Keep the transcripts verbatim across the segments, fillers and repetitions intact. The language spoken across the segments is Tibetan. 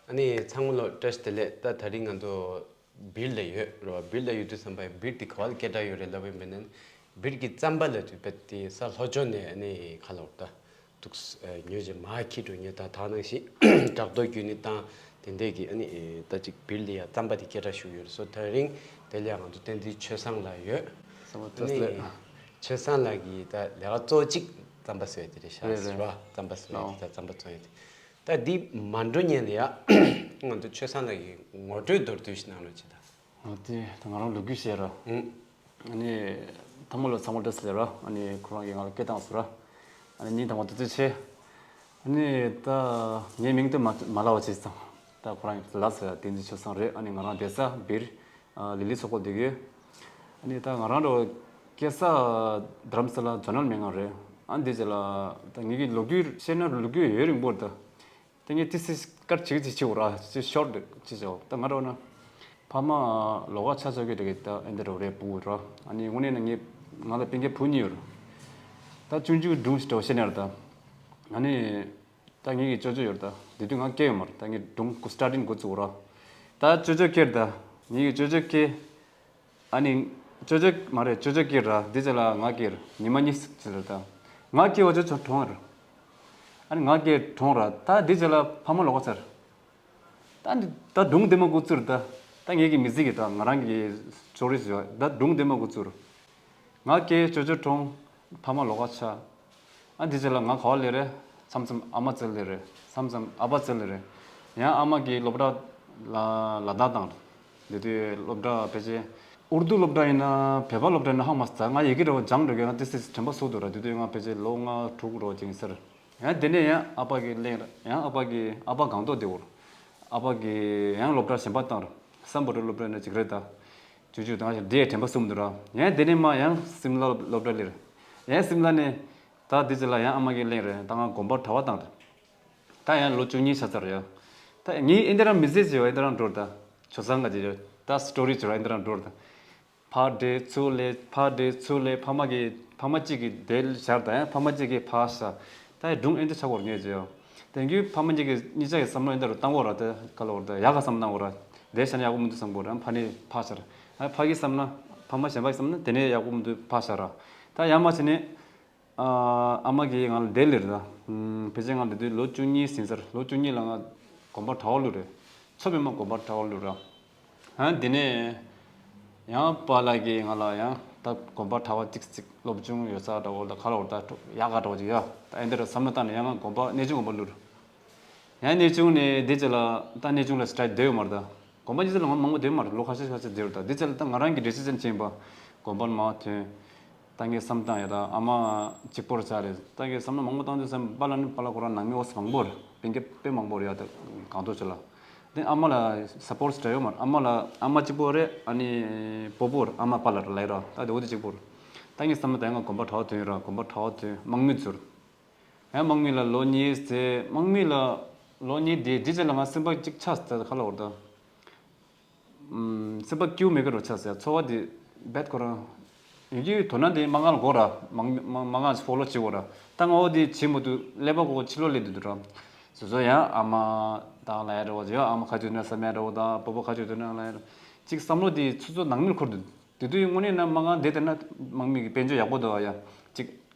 ཨ་ནི་ཚང་མ་ལོ་བཀྲ་ཤིས་བདེ་ལེགས། ད་དེ་རིང་ང་ཚོ་སྦིར་ལ་ཡོད་རེད་བ། སྦིར་ལ་ཡོད་དུས་ཙམ་པ་སྦིར་དེ་ག་བ་ལ་སྐད་གྲགས་ཡོད་རེད་ལབ་པ་ཡིན་ན། སྦིར་གྱི་རྩམ་པ་ལབ་དུས་དཔེ་དེ་ས་ལྷོ་ཕྱོགས་ནས་ཨ་ནི་ག་ལབ་དགོས་རེད། ད་འདུག་སེ་ཉོས་བྱས་མར་འཁྱེར་འགྲོ་མཁན། ད་ད་ནང་བཞིན་བྲག་རྡོ་བརྒྱུད་ནས་བཏང་། དེ་འདྲས་ཀྱི་ཨ་ནི་ད་ཅིག་སྦིར་ལ་ཡ་རྩམ་པ་དེ་སྐད་གྲགས་ཤུགས་ཡོད་རེད། སོ་དེ་རིང་དེ་ལ་ཡ་ང་ཚོ་བསྟན་འཛིན་ཆོས་བཟང་ལགས་ཡོད། ཨ་ནི་ཆོས་བཟང་ལགས་ཀྱི་ད་ལས་ཀ་གཙོ་བོ་གཅིག་རྩམ་པ་བཟོ་ཡ་དེ་རེད་ཤག་རེད་རེད། རྩམ་པ་བཟོ་ཡ་དེ། ད་རྩམ་པ་བཟོ་ཡ་དེ། ད་འདི་མ་འགྲོ་སྔོན་ལ་ཡ་ང་ཚོ་ཆོས་བཟང་ལགས་ཀྱི་ངོ་སྤྲོད་མདོར་བསྡུས་ཤིག་གནང་རོགས་བྱེད་དང་། ཨ་དེ་ད་ང་རང་ལོ་རྒྱུས་བཤད་ར། ཨུ། ཨ་ནི་ཐོག་མ་ལ་ཚང་མ་བཀྲ་ཤིས་བདེ་ལེགས་ར། ཨ་ནི་ཁོ་རང་གིས་ང་ལ་སྐད་བཏང་སོང་ར། ཨ་ནི་སྙིང་ཐག་པ་ཐུགས་རྗེ་ཆེ། ཨ་ནི་ད་ངའི་མིང་དེ་མ་མ་ལབ་པ་བྱས་ཙང་། ད་ཁོ་རང་གིས་ལབ་སོང་ཡ། བསྟན་འཛིན་ཆོས་བཟང་རེད། ཨ་ནི་ང་རང་བསྡད་ས་སྦིར། ཨ་ལི་ལི་ཚོགས་པ་བསྡད་ཀྱི་ཡོད། ཨ་ནི་ད་ང་རང་ར་སྐྱེས་ས་རྡ་རམ་ས་ལ་ཛོ་ནལ་སྨན་ཁང་རེད། ཨ་འདི་རྗེས་ལ་ད་ངེད་ཀྱི་ལོ་རྒྱུས་བཤད་ན་ལོ་རྒྱུས་ཡུན་རིང་པོ་རེད་ད། དེ་ངས་ཏི་སི་སྐར་གཅིག་ཅིག་བྱེད་དགོས་ར། ཅིག་ཤོར་འདུག་ཅིག་བྱེད་དགོས། ད་ང་ར་ན་ཕ་མ་ལོགས་ཀ་ཆ་ཚང་གི་རེད། ད་ཨེ་འདི་ར་རེད། བུ་ར། ཨ་ནི་དངོས་གནས་ན་ངས་ང་ལ་སྤུན་ཀྱག་བུ་གཉིས་ཡོད་ར། ད་ཆུང་ཆུང་སྒྲུང་ཞིག་འདྲ་བོ་བཤད་ན་ར་ད། ཨ་ནི་ད་ངེད་ཀྱི་ཅོ་ཅོ་ཡོད་ར། ད་དེ་དུས་ང་སྐྱེས་ཡོད་མ་རེད། ད་ངས་སྒྲུང་སི་ཊར་ཊིང་འགོ་བཙུགས་ར། ད་ཅོ་ཅོ་སྐྱེས་ར། ད་ངེད་ཀྱི་ཅོ་ཅོ་སྐྱེས། ཨ་ནི་ཅོ་ཅོ་མ་རེད། ཅོ་ཅོ་སྐྱེས་ར། དེ་རྗེས་ལ་ང་སྐྱེས་ར། ཉི་མ་གཉིས་ཅིག་ལ་ད་ང་སྐྱེས་པ་ཅོ་ཅོ་གྲོངས་ར། ཨ་ནི་ང་སྐྱེས་གྲོངས་ར། ད་དེ་རྗེས་ལ་ཕ་མ་ལོགས་ཀ་ཚར། ད་འདི་ད་སྒྲུང་འདི་མ་འགོ་བཙུགས་ར། ད་ད་ངེད་ཀྱི་མི་ཚེ་གི་ད་ང་རང་གི་ཅོ་རི་ཞིག་ཡོད། ད་སྒྲུང་འདི་མ་འགོ་བཙུགས་ར། ང་སྐྱེས། ཅོ་ཅོ་གྲོངས། ཕ་མ་ལོགས་ཀ་ཆགས། ཨ་འདི་རྗེས་ལ་ང་ག་པར་སླེབས་རེད། མཚམས་མཚམས་ཨ་མ་རྩར་སླེབས་རེད། མཚམས་མཚམས་ཨ་ཕ་རྩར་སླེབས་རེད། ཡང་ཨ་མ་གིས་སློབ་གྲྭ་ལ་ལ་དྭགས་བཏང་རེད། དེ་དུས་སློབ་གྲྭ་ཕལ་ཆེར་ཨུར་དུ་སློབ་གྲྭ་ཡིན་ན་བོད་པ་སློབ་གྲྭ་ཡིན་ན་ཧ་མ་ཟ། ང་ཡི་གེ་འདྲ་བོ་སྦྱངས་འགྲོ་གི། ང་ཏི་སི་དྲན་པ་ཟུག་འདུག་ར། དེ་དུས་ང་ཕལ་ཆེར་ལོ་ལྔ་དྲུག་རོ་ཅིག་ཡིན་ས་རེད། ཡང་དེ་ནས་ཡང་ཨ་ཕ་གིས་གླེང་ར། ཡང་ཨ་ཕ་གིས་ཨ་ཕ་སྒང་ཏོག་བསྡད་ཡོད་ར། ཨ་ཕ་གིས་ཡང་སློབ་གྲྭ་གཞན་པ་བཏང་ར། སམ་བྷོ་ཊ་སློབ་གྲྭ་ནས་ཅིག་རེད་ད། ཅུ་ཅུ་དང་ཞིག་འདི་ཡང་དྲན་པ་ཟུག་འདུག་ར། ཡང་དེ་ནས་མ་ཡང་སིམ་ལ་སློབ་གྲྭ་སླེབས་ར། ཡང་སིམ་ལ་ནས་ད་དེ་ཚོ་ལ་ཡང་ཨ་མ་གིས་གླེང་ར། ད་ང་དགོན་པར་གྲྭ་པ་བཏང་ར། ད་ཡང་ལོ་བཅུ་གཉིས་ཆགས་ཚར་ཡ། ད་ངའི་ཨེ་འདི་རང་མི་ཚེ་ཟེར་བ་ཨེ་འདི་རང་འགྲོ་ར། ད་ཆོས་བཟང་ག་ཅེ་ད་སི་ཊོ་རི་ཟེར་བ་ཨེ་འདི་རང་འགྲོ་ར། ད་ཕར་བྲོས་ཚུར་སླེབས། ཕར་བྲོས་ཚུར་སླེབས། ཕ་མ་གིས་ཕ་མ་གཅིག་གིས་དེ་བཞག་ད་ཡང་ཕ་མ་གཅིག་གིས་ཕར་བཞག་ད་ཡང་སྒྲུང་ཨེ་འདི་ཆགས་པར་ངེས་བྱས་ཡ། དེང་དུས་ཕ་མ་གཉིས་ཀྱི་གཉིས་ཆ་གི་བསམ་བློ་ཨེ་འདི་རུ་བཏང་གོ་ར། དེ་ག་ལ་བར་ད་ཡག་ག་བསམ་བཏང་གོ་ར། དེ་བཞག་ན་ཡག་པོ་མི་འདུག་བསམ་གོ་ར། ཕ་ནི་ཕར་བཞག་ར། ཕ་གིས་བསམ་ན་ཕ་མ་གཞན་པ་གིས་བསམ་ན་དེ་ནས་ཡག་པོ་མི་འདུག་ཕར་བཞག་ར། ད་ཡང་མ་བྱས་ནས། ཨ་མ་གིས་ང་ལ་དེ་སླེབས་ར། ཕལ་ཆེར་ང་དེ་དུས་ལོ་བཅུ་གཉིས་ཟིན་ཚར། ལོ་བཅུ་གཉིས་ལ་ང་དགོན་པར་གྲྭ་པ་བླུགས་རེད། མཚོ་པདྨ་དགོན་པར་གྲྭ་པ་བླུགས་ར། ཨ་དེ་ནས་ཡང་པཱ་ལགས་ཀྱིས་ང་ལ་ཡང་ད་དགོན་པར་གྲྭ་པ་ཅིག་ཅིག་སློབ་སྦྱོང་ཡོད་ས་འདྲ་བོ་ད་ག་ལ་བར་ད་ཡག་ག་འདྲ་བོ་ཅིག་ཡ། ད་ཨེ་འདི་ར་བསམ་བློ་བཏང་ནས་ཡང་ང་དགོན་པ་གནས་ཆུང་དགོན་པར་བླུགས་ར། ཡང་གནས་ཆུང་ནས་འདི་རྗེས་ལ་ད་གནས་ཆུང་ལ་སི་ཊྲེ་ཊི་བསྡད་ཡོད་མ་རེད་ད། དགོན་པ་གཉིས་ཆ་ལ་ང་མང་པོ་བསྡད་མ་རེད། ལོ་ཁ་ཤས་ཁ་ཤས་བསྡད་རེད་ད། འདི་ཚོ་ལ་ད་ང་རང་གི་ཌི་སི་ཤན་བྱས་པ། དགོན་པར་མར་ཐོན། ད་ངས་བསམ་བཏང་ཡ་ད་ཨ་མ་གཅིག་པོར་ཆགས་རེད། ད་ངས་བསམ་བློ་མང་པོ་བཏང་དུས་ཙམ་པཱ་ལགས་ནི་པཱ་ལགས་ཁོ་རང་ནང་མི་ཨོ་སི་མང་པོ་རེད། སྤུན་ཀྱག་དཔེ་མང་པོ་རེད་ཡ། ད་གང་ཐུབ་ཚོད་ལ། དེ་ཨ་མ་ལ་སཔོར་ཊི་འདྲ་ཡོད་མ་རེད། ཨ་མ་ལ་ཨ་མ་གཅིག་པོ་རེད། ཨ་ནི་སྤོ་བོ་རེད། ཨ་མ་པཱ་ལགས་རེད་ལབ་ཡ་ར། ད་དེ་འོ་དེ་གཅིག་པོ་རེད། ད་ངས་བསམ་བློ་ད་ཡ་ང་དགོན་པ་གྲྭ་པ་ཐོན་ཡོད་ར། དགོན་པ་གྲྭ་པ་ཐོན་དམག་མི་ཚུར། ཡང་དམག་མི་ལ་ལོ་གཉིས་ཟེར། དམག་མི་ལ་ལོ་གཉིས་དེ་དེ་རྗེས་ལ་ང་སེམས་པ་གཅིག་ཆགས་ཟེར་ག་ལ་བར་ད། ཨམ། སེམས་པ་སྐྱིད་པོ་མེད་ཀི་རོ་ཆགས་ཟེར། ཚོར་བ་དེ་རྦད་ཁོ་རང་ཡིན་གྱི། དོ་སྣང་དེ་མ་ང་ལ་དགོས་ར། མང་མང་མང་ང་ཕོ་ལོ་བྱེད་དགོས་ར། ད་ང་འོ་དེ་བྱེད་མི་འདུག་ཀླད་པ་ཁོ་ཕྱི་ལོགས་སླེབས་བསྡད་འདུག་ར། སོ་སོ་ཡང་ཨ་མ་དང་ལབ་ཡ་འདྲ་བོ་ཡང་ཨ་མ་ཁ་ཅིག་ནས་བསམ་ཡ་འདྲ་བོ་དང་སྤོ་བོ་ཁ་ཅིག་ནས་ལབ་ཡ་འདྲ། གཅིག་བསམ་བློ་དེ་ཚོ་ཚོ་ནང་མིར་འཁོར་འདུག་དེ་དུས་དངོས་གནས་ན་མ་ང་འདི་ལྟ་ན་དམག་མི་གི་དཔལ་འབྱོར་ཡག་པོ་འདུག་ཡ། གཅིག་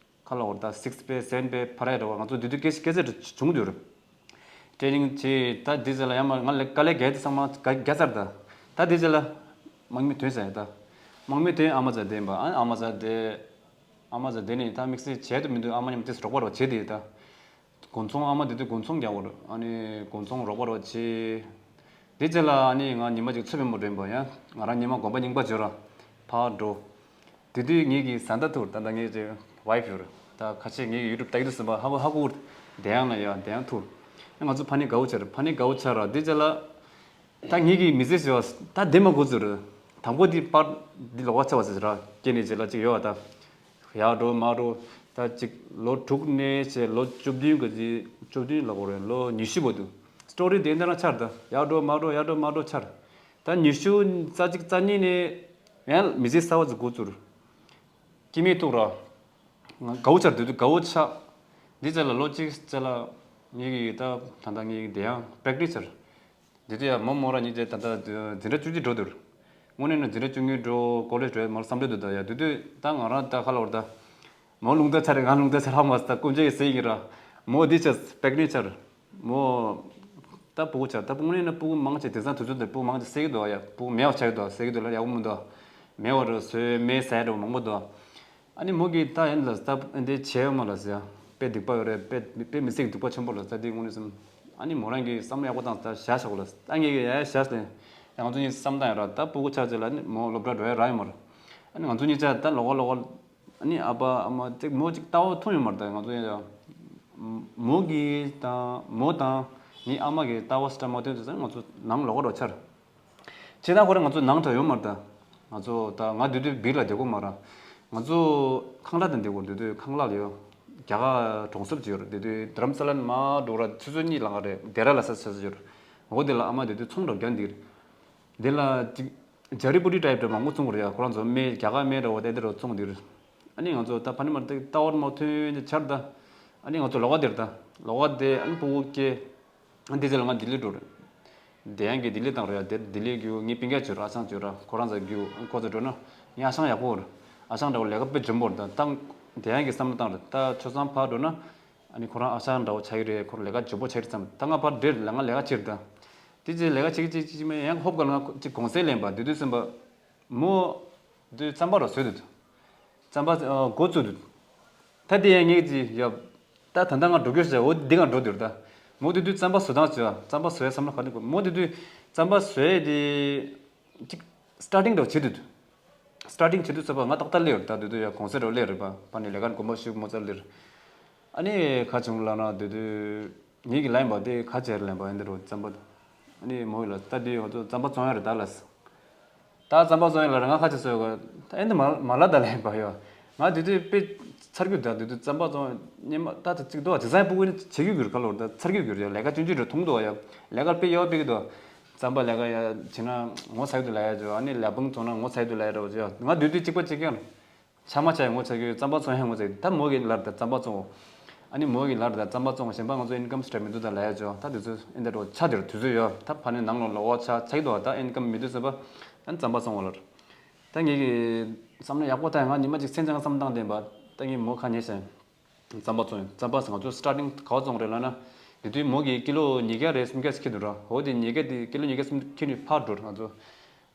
ཁ་ལ་འོར་ད་སིགས་པེ་སེ་ཝེན་པེ་ཕ་ར་ཡ་འདྲ་བོ། ང་ཚོ་དེ་དུས་སྐད་ཆ་སྐད་ཆ་བྱུང་འདུག་ར། ཊེ་ནིང་བྱས། ད་འདི་ཚོ་ལ་ཡང་མ་ང་ལ་དཀའ་ལས་བརྒྱབ་དེ་ཚང་མ་བརྒྱབ་ཚར་ད། ད་འདི་ཚོ་ལ་དམག་མི་ཐོན་ཟེར་ད། དམག་མི་ཐོན་ཨ་མ་ཚ་བསྡད་པ། ཨ་ཨ་མ་ཚ་བསྡད། ཨ་མ་ཚ་བསྡད་ནས་ད་དམིགས་བསལ་བྱེད་དུ་མི་འདུག་ཨ་མ་མཉམ་དུ་རོགས་པ་རོགས་བྱེད་དེ་ད། དགོན་ཚོང་ཨ་མ་དེ་དུས་དགོན་ཚོང་རྒྱག་གོ་ར། ཨ་ནི་དགོན་ཚོང་རོགས་པ་རོགས་བྱེད། འདི་ཚོ་ལ་ཨ་ནི་ང་ཉི་མ་གཅིག་མཚོ་པདྨ་འགྲོ་ཡིན་པ། ཡང་ང་རང་ཉི་མ་དགོན་པ་རྙིང་པ་འབྱོར་ར། ཕར་འགྲོ། དེ་དུས་ངེད་ཀྱི་བཟའ་ཟླ་ཐུག་ད་ལྟ་ངེད་ཀྱི་ཝའི་ཕི་ཡོད་རེད། ད་ཁ་ཤས་ངེད་ཀྱི་ཡུ་ཊུབ་ལྟ་གི་འདུག་ཟེར་བ་ཧ་གོ་ཧ་གོ། དེ་ཡང་ན་ཡ་དེ་ཡང་ཐུག་ང་ཚོ་ཕ་ནི་དགའ་བོ་ཆགས་རེད། ཕ་ནི་དགའ་བོ་ཆགས་ར། འདི་ཚོ་ལ་ད་ངེད་ཀྱི་མི་ཚེ་ཟེར་བ་ད་འདི་མ་འགོ་ཚུགས་རེད། དང་པོ་འདི་པར་འདི་ལོགས་ཀ་ཆགས་པ་ཟེར་ར། སྐྱེ་ནས་རྗེས་ལ་ཅིག་ཡོད་བ་ད། ཡར་འགྲོ་མར་འགྲོ། ད་ཅིག་ལོ་དྲུག་ནས་བྱས་ལོ་བཅུ་བདུན་གི་ཅིག་བཅུ་བདུན་ལ་འགོར་རེད། ལོ་ཉི་ཤུ་བར་དུ་སི་ཊོ་རི་དེ་འདྲ་ཆགས་རེད་ད། ཡར་འགྲོ་མར་འགྲོ་ཡར་འགྲོ་མར་འགྲོ་ཆགས་རེད། ད་ཉི་ཤུ་རྩ་གཅིག་རྩ་གཉིས་ནས་ཡང་མི་ཚེ་གསར་པ་ཅིག་འགོ་ཚུགས་རེད། སྐྱེ་དམན་ཐུག་ར། ང་དགའ་བོ་ཆགས། དེ་དུས་དགའ་བོ་ཆགས། འདི་ཚོ་ལ་ལོ་གཅིག་ཙམ་ལ་ངེད་ཀྱི་ད་ད་ལྟ་ངེད་ཀྱི་དེ་ཡང་པེག་ཊི་སི་ཆགས། དེ་དུས་ཡ་མོ་མོ་རང་གཉིས་ཀྱིས་ད་ལྟ་འཛིན་གྲྭ་བཅུ་གཅིག་འགྲོ་དུས། དངོས་གནས་ནི་འཛིན་གྲྭ་བཅུ་གཉིས་འགྲོ་ཀོ་ལེཇ་འགྲོ་མོར་བསམ་བློ་འདུག་ད་ཡ་དེ་དུས་ད་ང་རང་ད་ཁ་ལོར་ད། མོ་རླུང་རྟ་ཆ་རེད། ང་རླུང་རྟ་ཆ་རག་མ་སོང་། ད་སྐུ་མཆེད་ཀྱི་ཟེར་གྱི་ར། མོ་འདི་ཆ་པེག་ནེ་ཆར། མོ། ད་སྤུ་གུ་ཆ་ད་སྤུ་གུ་ནས་ན་སྤུ་གུ་མང་ཆེ་དེང་སང་དུས་ཚོད་འདི་སྤུ་གུ་མང་ཆེ་བསད་ཀྱི་འདུག་ཡ། སྤུ་གུ་མེད་པ་ཆགས་ཀྱི་འདུག་བསད་ཀྱི་འདུག་ལ་ཡག་པོ་མི་འདུག་མེད་པ་རུ་བཟོས་མེད་ཟེར་འདྲ་བོ་མང་པོ་འདུག་ཨ་ནི་མོ་གིས་ད་ཡིན་ལ་ད་འདི་བྱས་ཡོད་མ་ལ་ཟེར་ཡ། དཔེ་སྡིག་པ་ཡོད་རེད། དཔེ་དཔེ་མི་སྲིད་སྡིག་པ་ཆེན་པོ་ལ་ད་འདི་དངོས་གནས་སེམས། ཨ་ནི་མོ་རང་གིས་བསམ་བློ་ཡག་པོ་བཏང་ད་བཞག་ཤོག་ལ། ད་ངས་གི་ཡ་ཡ་བཞག་ཟེར། ཡང་ང་ཚོ་གཉིས་བསམ་བཏང་ཡ་ར། ད་སྤུ་གུ་ཆ་ཚེ་ལ་ནི་མོ་སློབ་གྲྭ་འགྲོ་ཡ་རག་ཡོད་མ་རེད། ཨ་ནི་ང་ཚོ་གཉིས་ཆ་ད་ལོག་ག་ལོག་ག་ཨ་ནི་ཨ་ཕ་ཨ་མ་ཅིག་མོ་ཅིག་ལྟ་བ་མཐོང་ཡོད་མ་རེད། ད་ང་ཚོ་ཡ་མོ་གི་དང་མོ་དང་ངའི་ཨ་མ་གི་ལྟ་བ་སྲ་མ་མཐུན་ཚེ་ང་ཚོ་ནང་ལོག་ག་འགྲོ་ཆར། ཅི་ད་ཁོ་རང་ང་ཚོ་ནང་དུ་ཡོད་མ་རེད། ད་ང་ཚོ་ད་ང་དེ་དུས་བིག་ལ་བསྡད་གོ་མ་ར། ང་ཚོ་ཁང་གླ་དང་བསྡད་གོ། དེ་དུས་ཁང་གླ་ལ་ཡོད། རྒྱ་གར་གྲོང་གསེབ་ཅིག་ཡོད་རེད། དེ་དུས་དྷ་རམ་ས་ལ་ནས་མར་འགྲོ་ར་ཆུ་ཚོད་གཉིས་ལ་ང་རེད། དེ་ར་ལ་ས་ཆ་ཚོད་ཡོད་རེད། འོ་དེ་ལ་ཨ་མ་དེ་དུས་ཚོང་འདྲ་བོ་རྒྱག་འདི་རེད། དེ་ལ་ཅིག་ཇ་རི་པུ་རི་ཊའིབ་འདྲ་མང་པོ་བཙོང་གི་རེད་ཡ། ཁོ་རང་ཚོ་སྨན་རྒྱ་གར་སྨན་འདྲ་བོ་དེ་འདྲ་བོ་བཙོང་འདི་རེད། ཨ་ནི་ང་ཚོ་ད་ཕ་ནི་མར་དེ་ལྟ་བར་མ་ཐོན་ཆར་ད། ཨ་ནི་ང་ཚོ་ལོག་ག་དེར་ད། ལོག་ག་དེ་ཨ་ནི་སྤུ་གུ་སྐྱེ། ཨ་ནི་དེ་ཚེ་ལ་ང་ལྡི་ལི་འགྲོ་རེད། དེ་ཡང་གི་ལྡི་ལི་བཏང་རེད་ཡ། དེ་ལྡི་ལི་རྒྱུག་ངའི་སྤུན་ཀྱག་བྱོས་ར་ཨ་ཞང་བྱོས་ར་ཁོ་རང་ཚོ་རྒྱུག་ཁོ་ཚོ་འགྲོ་ན་ངའི་ཨ་ཞང་ཡག་པོ་རེད། ཨ་ཞང་འདྲ་བོ་ལས་ཀ་དཔེ་འཇོན་པོ་རེད། ད་ད་དེ་ཡང་གི་བསམ་བློ་བཏང་རེད། ད་ཆོས་ཚང་ཕར་འགྲོ་ན། ཨ་ནི་ཁོ་རང་ཨ་ཞང་འདྲ་བོ་ཆགས་ཀྱི་རེད། ཁོ་རང་ལས་ཀ་འཇོན་པོ་ཆགས་ཀྱི་རེད་བསམ། ད་ང་ཕར་བྲོས་ལ་ང་ལས་ཀ་བྱེད་རེད་ད། དེ་ཅི་ལས་ཀ་བྱེད་ཀྱི་བྱེད་ཀྱི་མེད། ཡང་ཧོབ་ག་ལ་ང་ཅིག་གུང་སེང་ལེན་པ་དེ་དུས་ཙམ་པ། མོ། དུས་རྩམ་པ་རོ་བཟོས་འདུག་རྩམ་པ་ཨ་འགོ་བཙུགས་འདུག་ད་དེ་ཡང་ངས་ཀྱི་ཡ། ད་ད་ལྟ་ང་འགྲོ་རྒྱུ་ཞིག་འོ་འདི་ང་འགྲོ་འདུག་ད། མོ་དེ་དུས་རྩམ་པ་བཟོ་སྟངས་བྱས། རྩམ་པ་བཟོ་ཡ་བསམ་བློ་ག་ནས་འཁོར། མོ་དེ་དུས་རྩམ་པ་བཟོ་ཡ་དེ། ཅིག་སི་ཊར་ཊིང་འདྲ་བྱེད་འདུག་སི་ཊར་ཊིང་བྱེད་དུས་ཙམ་པ་ང་ཏག་ཏག་སླེབས་ཡོད་རེད། ད་དེ་དུས་ཡ་གུང་སེང་འདྲ་སླེབས་རེད་པ། ཕ་ནི་ལས་ཀ་དགོངས་པ་ཞུ་མོ་ཚར་སླེབས་རེད། ཨ་ནི་ཁ་བྱུང་ལབ་ན་དེ་དུས་ངེད་ཀྱི་ལན་པ་དེ་ཁ་བྱེར་ལན་པ་ཨེ་འདི་རུ་རྩམ་པ། ཨ་ནི་མོ་ཡིས་ལ་ད་དེ་ང་ཚོ་རྩམ་པ་བཙོང་ཡ་རེད་ད་ལབ། ད་རྩམ་པ་བཙོང་ཡ་ལ་ང་ཁ་ཆེ་བཟོས་གོ། ད་ཨེ་འདི་མ་མ་ལ་ད་ལན་པ་ཡོད། ང་དེ་དུས་དཔེ་ཚར་རྒྱུ་ད་དེ་དུས་རྩམ་པ་བཙོང་སྙེ་མ་ད་ད་ཅིག་ཏོ་དེ་ཚང་སྤུ་གུ་ནི་བྱེད་རྒྱུ་གྱུར་ག་ལོར་ད་ཚར་རྒྱུ་གྱུར་ཡ། ལས་ཀ་ཆུང་ཆུང་རེ་མཐོང་འདུག་ཡ། ལས་ཀ་དཔེ་ཡག་པོ་སྤེལ་གི་འདུག་རྩམ་པ་ལས་ཀ་ཡ་བྱེད་ན་ངོ་ཚ་གི་འདུག་ལབ་ཡ་ཅོ། ཨ་ནི་ལས་ཕུང་བཙོང་ན་ངོ་ཚ་གི་འདུག་ལབ་ཡ་འདྲ་བོ་ཅོ། ང་དུས་དུས་གཅིག་པ་གཅིག་རྐྱང་། ཆ་མ་ཆ་ཡང་ངོ་ཚ་གི་ཡོད། རྩམ་པ་བཙོང་ཡང་ངོ་ཚ་གི། ད་མོ་གི་ལར་ད་རྩམ་པ་བཙོང་། ཨ་ནི་མོ་གི་ལར་ད་རྩམ་པ་བཙོང་། གཞན་པ་ང་ཚོ་ཨིན་ཀམ་སི་ཊིམ་མི་འདུག་ད་ལབ་ཡ་ཅོ། ད་དུས་ཚོད་ཨེ་འདྲ་འགྲོ་ཆ་དེར་དུས་ཚོད་ཡོད། ད་ཕ་ནི་ནང་ལོགས་ལོག་པ་ཆ་ཆ་གི་འདུག་ད་ཨིན་ཀམ་མི་འདུག་ཟེར་བ། ཨ་ནི་རྩམ་པ་བཙོང་བ་ལར། ད་ངེད་ཀྱི་བསམ་བློ་ཡག་པོ་ད་ང་ཉི་མ་གཅིག་མཚན་ཚང་བསམ་བཏང་བསྡད་པ། ད་ངས་མོ་ཁ་ཉན་ཞིང་། རྩམ་པ་བཙོང་ཡིན། རྩམ་པ་ང་ཚོ་སི་ཊར་ཊིང་ག་པར་བཙོང་རེད་ལབ་ན། དེ་དུས་མོ་གིས་ཀི་ལོ་ཉིས་བརྒྱ་རེད་སུམ་བརྒྱ་ཞིག་ཁྱེར་འདུག་ར། འོ་དེ་ཉིས་བརྒྱ་དེ་ཀི་ལོ་ཉིས་བརྒྱ་སུམ་ཁྱེར་ནས་ཕར་འགྲོ་ར། ང་ཚོ་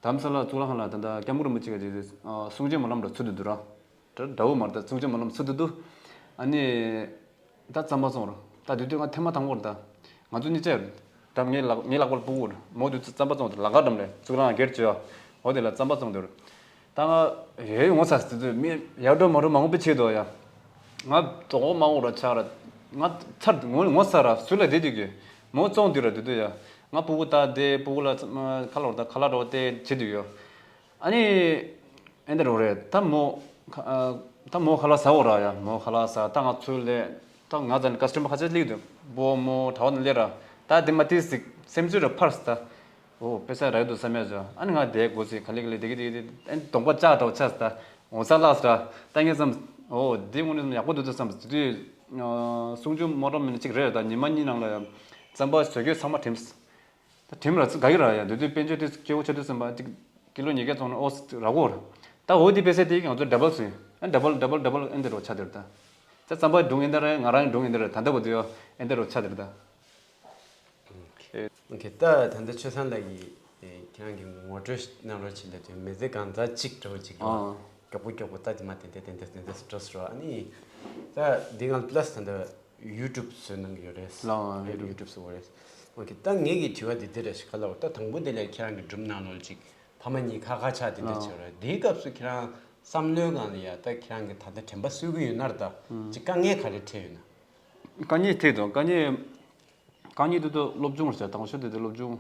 དྷ་རམ་ས་ལ་གཙུག་ལག་ཁང་ལ་ད་ལྟ་སྐྱབས་མགོན་རིན་པོ་ཆེ་གི་དེ་གསུང་ཆོས་སྨོན་ལམ་འདྲ་ཚུགས་འདུག་ར། ད་འདྲ་བོ་མ་རེད། ད་གསུང་ཆོས་སྨོན་ལམ་ཚུགས་འདུག་ད་ཨ་ནི། ད་རྩམ་པ་བཙོང་ར། ད་དེ་དུས་ང་ཐེངས་མ་དང་པོ་རེད་ད། ང་ཚོ་གཉིས་ཆ་རེད། ད་ངའི་ལག་ངའི་ལག་པར་སྤུ་གུ་རེད། མོ་དུས་རྩམ་པ་བཙོང་དུས་ལག་པ་འགྲམ་ལས་གཙུག་ལག་ཁང་སྒེར་བྱོས་ཡ། འོ་དེ་ལ་རྩམ་པ་བཙོང་དུས་རེད། ད་ང་ཧེ་ངོ་ཚ་ཟེར་དུས་མི་ཡར་འགྲོ་མར་འགྲོ་མང་པོ་བྱེད་དོ་ཡ། ང་དོག་མང་པོ་ར་ཆགས་ར། ང་ཚར་ངོ་ངོ་ཚ་ར་སུ་ལ་བསྡད་དུས་ཀྱི། མོ་བཙོང་དུས་ར་དུས་དུས་ཡ། ང་སྤུ་གུ་ད་བསྡད་སྤུ་གུ་ལ་ཁ་ལོར་ད་ཁ་ལག་འགྲོ་བསྡད་བྱེད་དུས་ཡོ། ཨ་ནི། ཨེ་འདྲ་རོ་རེད་ད་མོ། ཁ་ཨ། ད་མོ་ཁ་ལག་ཟ་འོ་ར་ཡ། མོ་ཁ་ལག་ཟ་ད་ང་ཚོའི་ལས། ད་ང་ཚ་ནི་ཀ་སི་ཊ་མར་ཁ་ཤས་སླེབས་འདུག་བོ་མོ་གྲྭ་བ་ནི་སླེབས་ར། ད་དེ་མ་དེ་ཟིག་སེམས་ཚོད་ར་ཕར་སི་ད། འོ་དཔེ་ས་ར་ཡོད་འདུག་བསམ་ཡ་ཟོ། ཨ་ནི་ང་དེ་སྒོ་ཚིག་ག་ལེ་ག་ལེ་དེ་གི་དེ་གི་དེ་ཨེ་གདོང་པ་ལྕགས་འདྲ་བོ་ཆགས་སི་ད། འོ་ས་ལགས་སི་ར། ད་ངས་བསམ། འོ་དེ་དངོས་གནས་ཡག་པོ་འདུག་ད་བསམ། དེ་དུས། གསུང་ཆོས་སྨོན་ལམ་མི་ནི་གཅིག་རེད། ད་ཉི་མ་གཉིས་ནང་ལ་ཡ། རྩམ་པ་བཟོ་རྒྱུ་ཚང་མ་བྲིམས། ད་དྲིམ་ར་ཚུ་ག་གི་ར་ཡ། འདི་དུས་དཔལ་འབྱོར་དེ་སྐྱེ་བོ་ཆེ་དུས་ཙམ་པ་ཅིག་ཀི་ལོ་ཉིས་བརྒྱ་བཙོང་ན་ཨོ་སི་ར་གོ་ར། ད་འོ་དེ་པེ་སེ་དེ་ང་ཚོ་ཌ་བལ་སུ་ཡིན། ཨ་ཌ་བལ་ཌ་བལ་ཌ་བལ་ཨེ་འདི་རོ་ཆ་དེར་ད། ད་རྩམ་པ་སྒྲུང་ཨེ་འདི་ར་ང་རང་སྒྲུང་ཨེ་འདི་ར་ད་ལྟ་བུ་དུ་ཡོ་ཨེ་འདི་རོ་ཆ་དེར་ད། ཨོ་ཁེ། ད་ད་ལྟ་ཆོས་ཚང་ལགས་ཀྱིས་ཁྱེད་རང་གི་ངོ་སྤྲོད་གནང་རོགས་བྱེད་ལ་དུས་མི་ཚེ་གང་ཙམ་ཅིག་འགྲོ་ཅིག་ཨ། མགྱོགས་པོ་མགྱོགས་པོ་ད་དེ་མ་དེ་འདྲ་དེ་འདྲ་དེ་འདྲ་སྤྲོ་སྲོ། ཨ་ནི་ད་འདི་ང་པ་ལ་སི་ད་ལྟ་ཡུ་ཊུབ་བཟོས་གནང་གི་ཡོད་རེད། ལགས་ཡུ་ཊུབ་ཡུ་ཊུབ་བཟོ་བ་རེད། ཨོ་ཁེ། ད་ངེད་ཀྱི་དྲི་བ་འདི་འདི་རེད་ཤག་ག་ལ་བ། ད་དང་པོ་དེ་ལས་ཁྱེད་རང་གི་སྒྲུང་ནང་ལོགས་ཅིག་ཕ་མ་གཉིས་ཁ་ཁ་ཆགས་དེ་འདྲ་ལགས་བྱས་རེད། དེའི་སྐབས་སུ་ཁྱེད་རང་བསམ་བློའི་སྒང་ལ་ཡ་ད་ཁྱེད་རང་གི་ད་ལྟ་དྲན་པ་གསོས་ཀྱི་ཡོད་ན་ར་ད་ཅིག་དཀའ་ངལ་ག་རེ་འཕྲད་ཡོད་ན། དཀའ་ངལ་འཕྲད་དང་དཀའ་ངལ། རྐང་གཉིས་དེ་དུ་སློབ་སྦྱོང་རེད་ཟེར། དང་ཤོས་དེ་དུ་སློབ་སྦྱོང་།